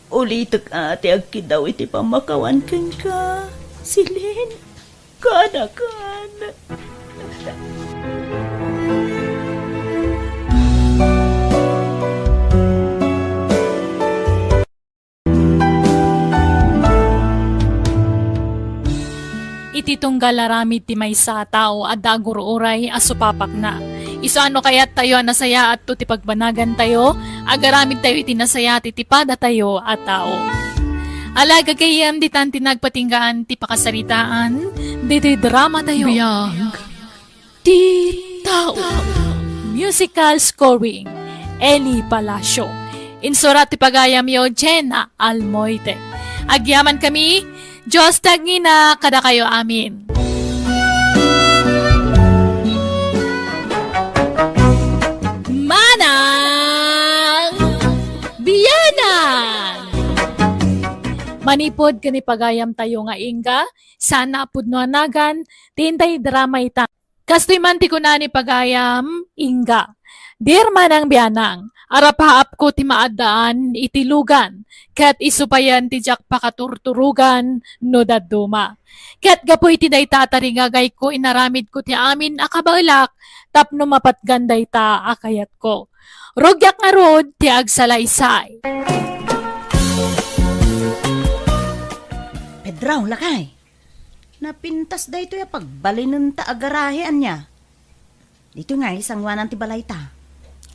ulitek a ti agkiddaw iti pammakawan kenka, Celine. Kaanakan. Iti tunggal aramid ti maysa a tao, adda agur-uray a supapakna. Isu a no kayattayo a nasayaatto ti pagbanagantayo, agaramidtayo iti nasayaat iti padatayo a tao. Ala, gagayyem, ditan ti nagpatinggaan ti pakasaritaan ditoy dramatayo. Biag ti tao. Musical scoring, Eli Palacio. Insurat ti pagayamyo, Jenna Almoite. Agyamankami, Dios ti agngina kadakayo amin. Manang bianang! Manipud ken ni pagayamtayo nga Inga, saan a pudno a nagan ti intay drama ita. Kastoy man ti kuna ni pagayam, Inga. Dear Manang Bianang, arapaapko ti maaddaan iti lugan, ket isu payen ti diak pakaturturogan no dadduma. Ket gapu iti dayta a tarigagayko, inaramidko ti amin a kabaelak tapno mapatgan dayta a kayatko. Rugiak ngarud ti agsalaysay. Pedro, lakay. Napintas daytoy a pagbalinenta a garahe, ania? Ditoy ngay sanguanan ti balayta.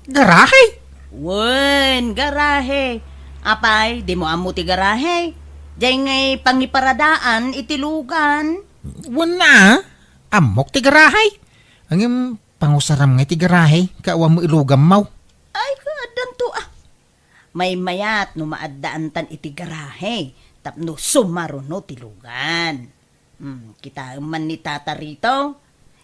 Garahe? Wen, garahe. Apay, dimo ammo ti garahe? Diay ngay pangiparadaan iti lugan. Wen a, ammok ti garahe. Ngem pangusaram ngay ti garahe, ket awan met ilugammo. Ay, kaaddanto a. Maymayat no maaddaantan iti garahe tapno sumaruno ti lugan. Hmm, kitaem man ni Tata Rito,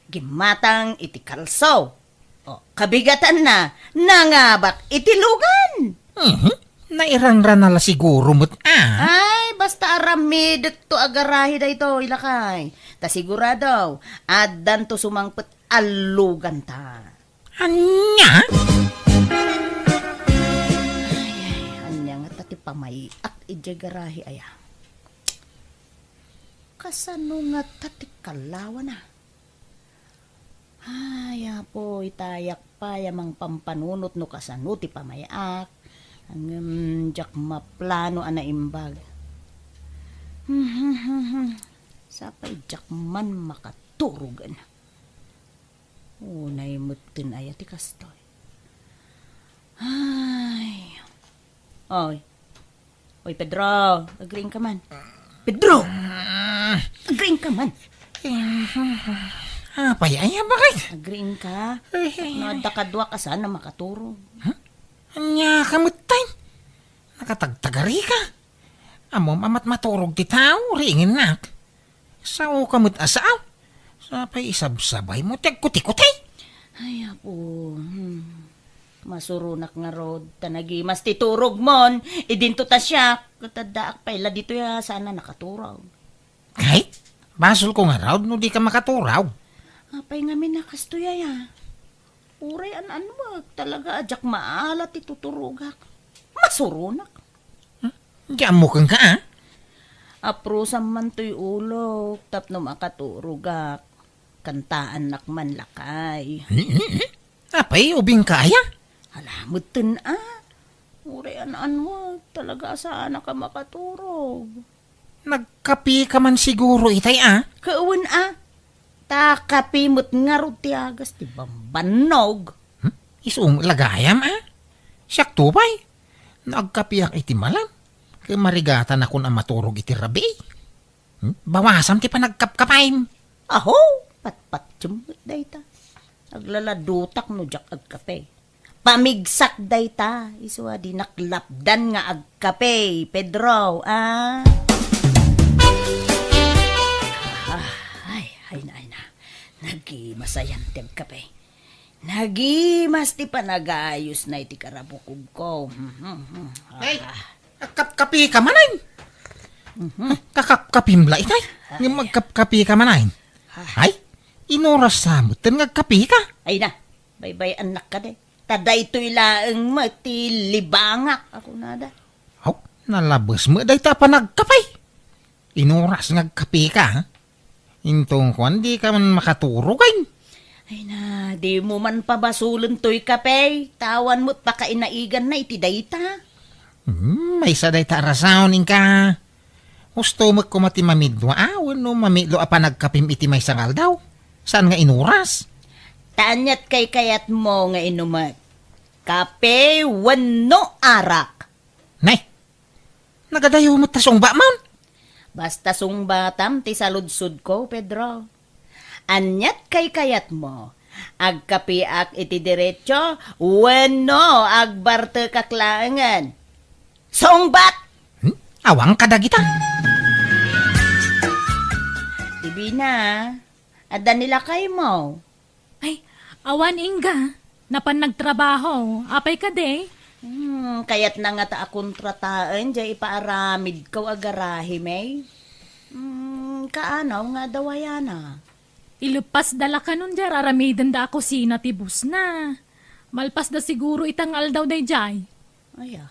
gimmatang iti kalso. O, kabigatanna, nangabak iti lugan. Mhm. Nairangrana la siguro met a. Ay, basta aramidekto a garahe daytoy, lakay. Ta sigurado, addanto sumangpet a luganta. Ania? Ay, ay, ania ngata ti pamay-ak idiay garahe aya? Kasano ngata ti kallawana? Ay, Apo, itayak pay a mangpampanunot no kasano ti pamay-ak. Ngem diak maplano a naimbag. Sapay diak man makaturogen. Unay metten aya ti kastoy. Ay. Oy. Oy, Pedro, agriing ka man. Pedro! Ah. Agriing ka man. Eh, apay, ay, bakit? Agriing ka. Eh, eh. No, adda kaduak a saan a makaturog. Huh? Ania ka met tay? Nakatagtagari ka. Ammom a matmaturog ti tao, riingennak. Sao ka met a sao. Sa pay isabsabaymo ti agkutikoti? Ay, Apo. Hmm. Masuronak ngarud, ta nagimas ti turogmon. Idinto ta siak, ket addaak pay la ditoy a saan a nakaturog. Ay, basolko ngarud no dika makaturog. Apay ngamin a kastoy aya? Uray an-annuek, talaga a diak maala ti tuturogak. Masuronak. Hmm? Di ammo kenka, a? Aprosam man toy ulok tapno makaturogak. Kantaannak man lakay. Hmm, hmm, hmm. Apay, ubingka aya? Ala, metten a. Uray an-annuek, talaga a saanak a makaturog. Nagkapika man siguro itay, a? Kawen a. Ta kape met ngarud ti agas ti bambannog. Hmm? Isu met la gayam, a? Siakto pay. No agkapeak iti malam, ket marigatanakon a maturog iti rabii. Hmm? Bawasam ti panagkapkapem. Aho, patpatiem met dayta. Aglaladutak no diak agkape. Pamigsak dayta, isu a dinak lapdan nga agkape, Pedro, a? Ah, ay, ay na, ay na. Nagimas ayan ti agkape. Nagimas ti panagayusna iti karabukogko. Ay, ah. Kakapkapi ka manen? Mhm. Kakapkapim la itay. Ay. Ngem magkapkapi ka manen? Ay. Ay, inorasta metten nga agkapi ka. Ay na, baybay-annak kadi. Ta daytoy laeng met ti libangak, a kunada. Aw, nalabes met dayta a panagkapi. Inoras nga agkapi ka, ha? Intong kuan, di ka man makaturog, ay. Ay na, di mo man pabasolen toy kape, ta awan met pakainaiganna iti dayta. Hmm, maysa dayta a rason, inka. Husto met koma ti mamidwa, a, wenno mamitlo a panagkapim iti maysa nga aldaw. Saan nga inoras? Ta aniat kaykayatmo nga inumek? Kape wenno arak? Nay, nagadayo met ta sungbatmon. Basta sungbatam ti saludsodko, Pedro. Aniat kaykayatmo? Agkapiak iti diretso wenno agbartekak laengen? Sungbat! Hmm? Awan kadagita. Divina, adda ni lakaymo? Ay, awan, ingga. Napan nagtrabaho. Apay kadi? Hmm, kayatna ngata a kontrataen diay ipaaramidko a garahe, May. Hmm, kaanaw nga adda wayana? Ileppasda la kanon diay ar-aramidenda a kusina ti bossna. Malpasda siguro ita nga aldaw daydiay. Aya.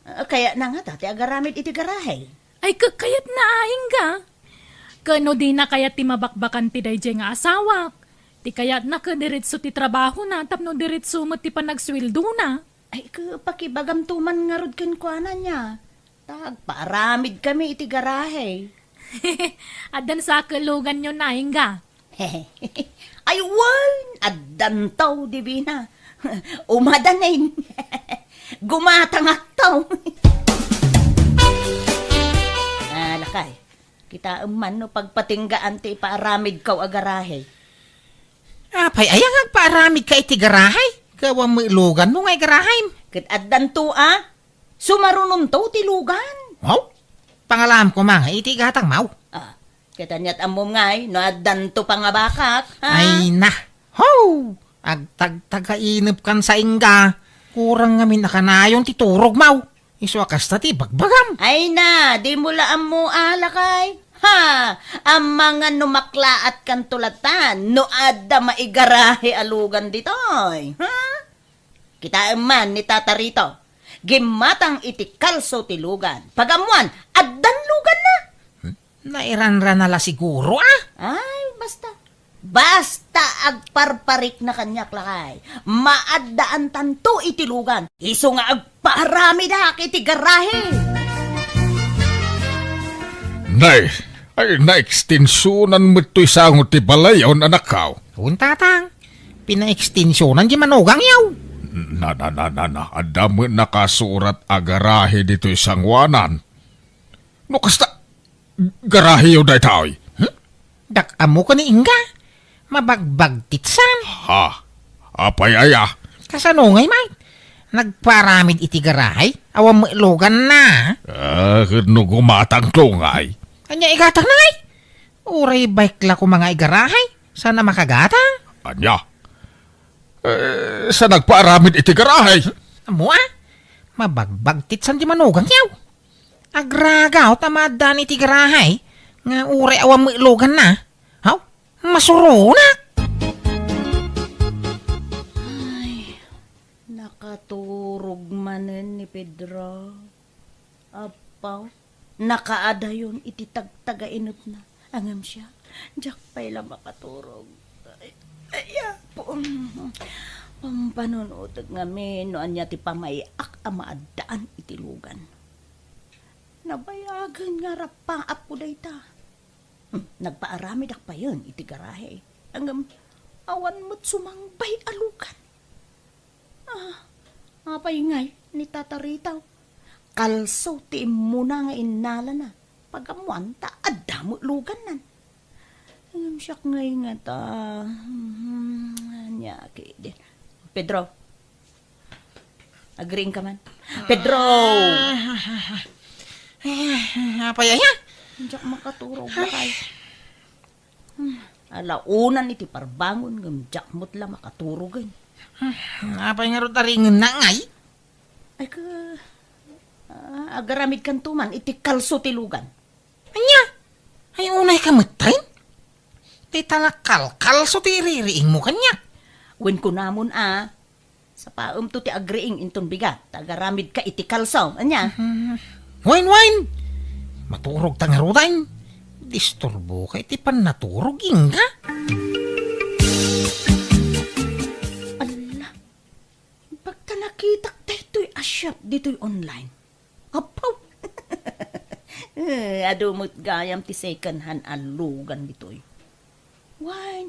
Ah, kayatna ngata ti agaramid iti garahe? Ay, kakayatna a, ingga. Ket no dina kayat ti mabakbakan ti daydiay nga asawak, ti kayatna ket diretso ti trabahona tapno diretso met ti panagsueldona. Ay, ket pakibagamto man ngarud kenkuana nia. Ta agpaaramidkami iti garahe. Addan sa a luganyo, ingga? Ay, wen, addanto, Divina. Umadanin. Gumatangakto. Ah, lakay, kitaem man no pagpatinggaan ti ipaaramidko a garahe. Apay, aya nga agpaaramidka iti garahe? Gapu met luganmo nga garahem. Ket addanto a, sumarunonto ti lugan. Wow! Pangalaam koma nga iti gatangmo. Ah, ket aniat ammom ngay, no addanto pangabakak, ha? Ay na! Ho! Agtagtagainepkan sa ingga. Kurang ngamin a kanayon ti turogmo. Isu a kasta ti ibagbagam. Ay na, dimo la ammo a, lakay. Ha! Amangan no maklaatkanto latta, no adda maigarahe a lugan ditoy. Ha? Kitaem man ni Tata Rito. Gimmatang iti kalso ti lugan. Pag-ammoan, addan luganna. Hmm? Nairanrana la siguro, a? Ay, basta. Basta agparparikna kaniak, lakay. Maaddaantanto iti lugan. Isu nga agpaaramidak iti garahe. Nay, ay, naekstensionan met toy sango ti balayon, anakko. Wen, tatang. Pinaekstensionan ti manugangyo. Na, na, na, na, na. Adda met nakasurat a garahe ditoy sangoanan. No kasta, garaheyo daytoy. Hmm? Dak ammo ken ni Inga. Mabagbagtitsan. Ha? Apay aya? Kasano ngay, Mike? Nagpaaramid iti garahe? Awan met luganna. Ah, ket no gumatangto ngay? Ania igatangna ngay? Uray bike la koma nga igarahe. Saan a makagatang? Ania? Eh, sa nagpaaramid iti garahe? Ammo a? Mabagbagtitsan ti manugangyo. Agragaw ta maaddaan iti garahe nga uray awan met luganna. Haw? Masuronak! Ay, nakaturog manen ni Pedro. Apaw, nakaadayon iti tagtagainepna. Ngem siak, diak pay la makaturog. Ay, ay, Apo. Pampanunotek ngamin no ania ti pamay-ak a maaddaan iti lugan. Nabayagen nga rappaapko dayta. Hmm, nagpaaramidak payen iti garahe. Ngem awan met sumangbay a lugan. Ah, apay ngay ni Tata Ritaw? Kalso ti immuna nga innalana. Pagammoan ta adda met lugannan. Ngem siak ngay ngata, hmm, ania ketdin? Pedro, agriingka man. Pedro! Apay aya? Diak makaturog, bakay. Hmm, alaonan iti parbangon ngem diak met la makaturogen. Hmm, apay ngarud a riingenna ngay? Ay ka, ah, agaramidkanto man iti kalso ti lugan. Ania? Ay, unayka metten? Ti talakalkalso ti iririingmo kaniak. Wen kunamon a, sapaemto ti agriing inton bigat, ta agaramidka iti kalso. Ania? Hmm. Wen, wen! Maturogta ngaruden. Disturboka iti pannaturog, Inga. Ala, bagta nakitak daytoy a shop ditoy online. Apaw! Eh, adu met gayam ti second hand a lugan ditoy. Wen,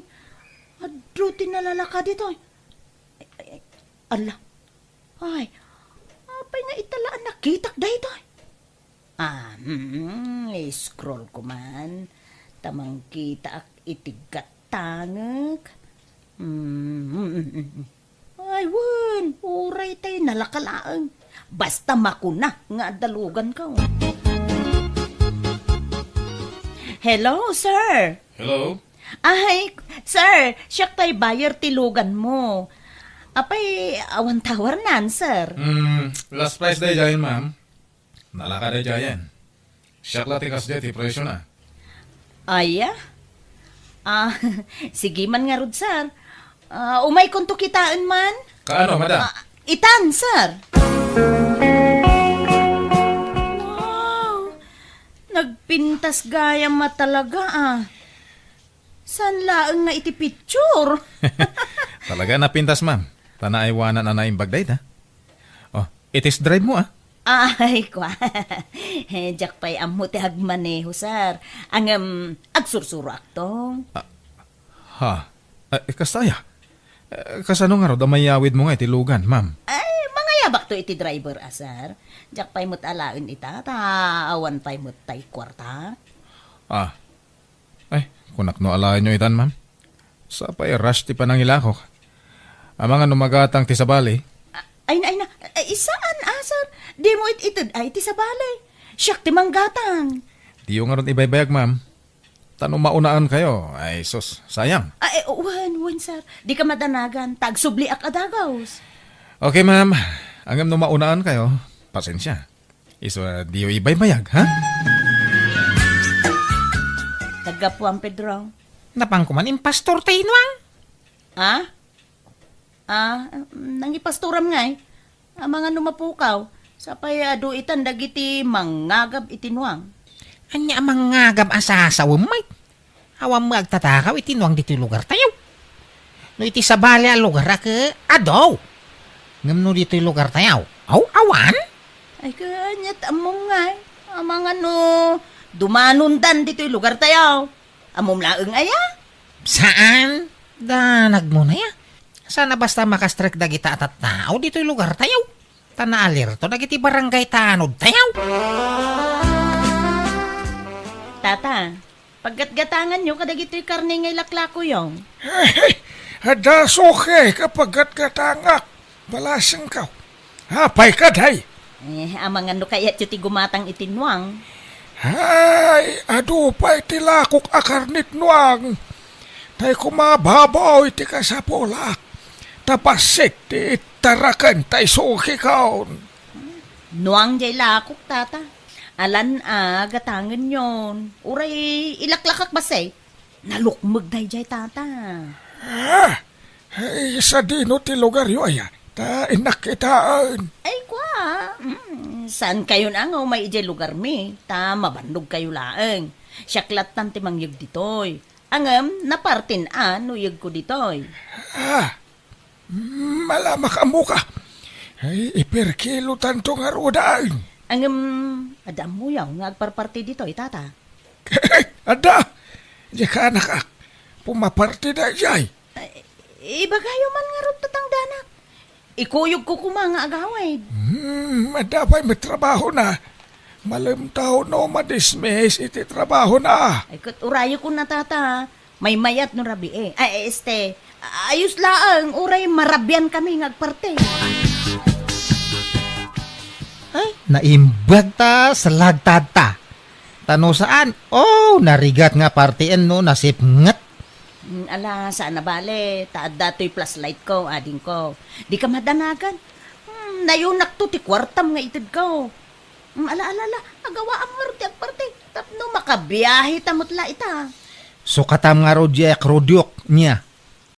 adu ti nalalaka ditoy. Ay, ay, ay, ala. Ay, apay nga ita la a nakitak daytoy? Ah, mm, scroll ko man. Ta mangkitaak iti gatangek. Mm, mm, mm, mm. Ay, wen, uray tay nalaka laeng. Basta makuna nga adda luganko. Hello, sir. Hello? Ay, sir, siak tay buyer ti luganmo. Apay, awan tawarnan, sir? Hmm, last price daydiayen, ma'am. Nalaka daydiayen. Siak la ti kasdiay ti presyona. Aya? Ah, sige man ngarud, sir. Ah, umaykonto kitaen man? Kaano, madam? Ah, itan, sir. Wow! Nagpintas gayam a talaga, ah. Saan laeng nga iti picture? Talaga napintas, ma'am. Ta naaywanan a naimbag dayta. Oh, i-test drive mo, ah. Ay, kwa. Eh, diak pay ammo ti agmaneho, sir. Ngem, agsursuroakto. Ah, ha? Eh, kasta aya? Eh, kasano ngarud a mayawid mo nga iti lugan, ma'am? Ay, mangayabakto iti driver a, sir. Diak pay met alaen ita, ta awan pay met tay kuarta. Ah, Ay, kunak no alaenyo itan, ma'am. Sapay rush ti panangilakok. Amangan no magatang ti sabali. A-, ay na, ay na. Ay, saan, ah, sir? Dimo it-ited ay ti sabali. Siak ti manggatang. Diyo ngarud ibaybayag, ma'am. Ta no maunaenkayo, ay sus, sayang. Ay, wen, wen, sir. Dika madanagan, ta agsubliak a dagus. Okay, ma'am. Ngem no maunaenkayo, pasensia. Isu a diyo ibaybayag, ha? Naggapuam, Pedro. Napanko man impastor ti nuang. Ah? Ah, nangipastoram ngay? Amangan no mapukaw, sapay adu itan dagiti mangngagab iti nuang. Ania a mangngagab a sasawem, Mike? Awan met agtatakaw iti nuang ditoy lugartayo. No iti sabali a lugar a ke, adu. Ngem no ditoy lugartayo, aw, awan? Ay, kaniat ammom ngay. Amangan no dumanondan ditoy lugartayo. Ammom laeng aya? Saan? Danagmo na ya. Sana basta makastrek dagita a tattao ditoy lugartayo. Ta naalerto dagiti barangay tanodtayo. Tata, paggatgatanganyo kadagitoy karne nga ilaklakoyo. Adda suki a paggatgatangak. Balasengko. Apay kadi? Eh, amangan no kayatyo ti gumatang iti nuang. Ay, adu pay ti lakok a karne ti nuang. Tay koma baboy ti kasapulak. Ta bassit ti ittaraken tay sukikon. Nuang jay lakok, tata. Alan a gatangenyon. Uray ilaklakak bassit. Nalukmeg dayjay, tata. Ah, ay, sadino ti lugaryo aya? Ta innak kitaen. Ay, kua. Mm, saan kayon a nga umay idiay lugarmi? Ta mabannog kayo laeng. Siak lattan ti mangyeg ditoy. Ngem, napartin a no iyegko ditoy. Ah, mm, malamak ammoka. Ay, iperkilo tanto nga rudaen. Ngem, adda ammoyo nga agparparti ditoy, tata. Adda! Diay kaanakak. Pumaparti dayjay. Ay, ibagayo man ngarud ta tangdanak. Ikuyogko koma nga agawid. Hmm, adda pay met trabahona. Malem ta no madismiss iti trabahona. Ay, ket urayekon a, tata. Maymayat no rabii. Ay, este, ayos laeng, uray marabian kami nga agparti. Ay, naimbag ta, salagtad ta. Ta no saan, oh, narigat nga partien no nasipnget. Mm, ala, saan a bale, ta adda toy flashlight ko, adingko. Dika madanagan. Hmm, nayunakto ti kuartam nga itedko. Mm, ala, ala, ala, agawaam ngarud ti agparti. Tapno makabiahe ta met la ita. Sukatam ngarud diay akrodyok, nia.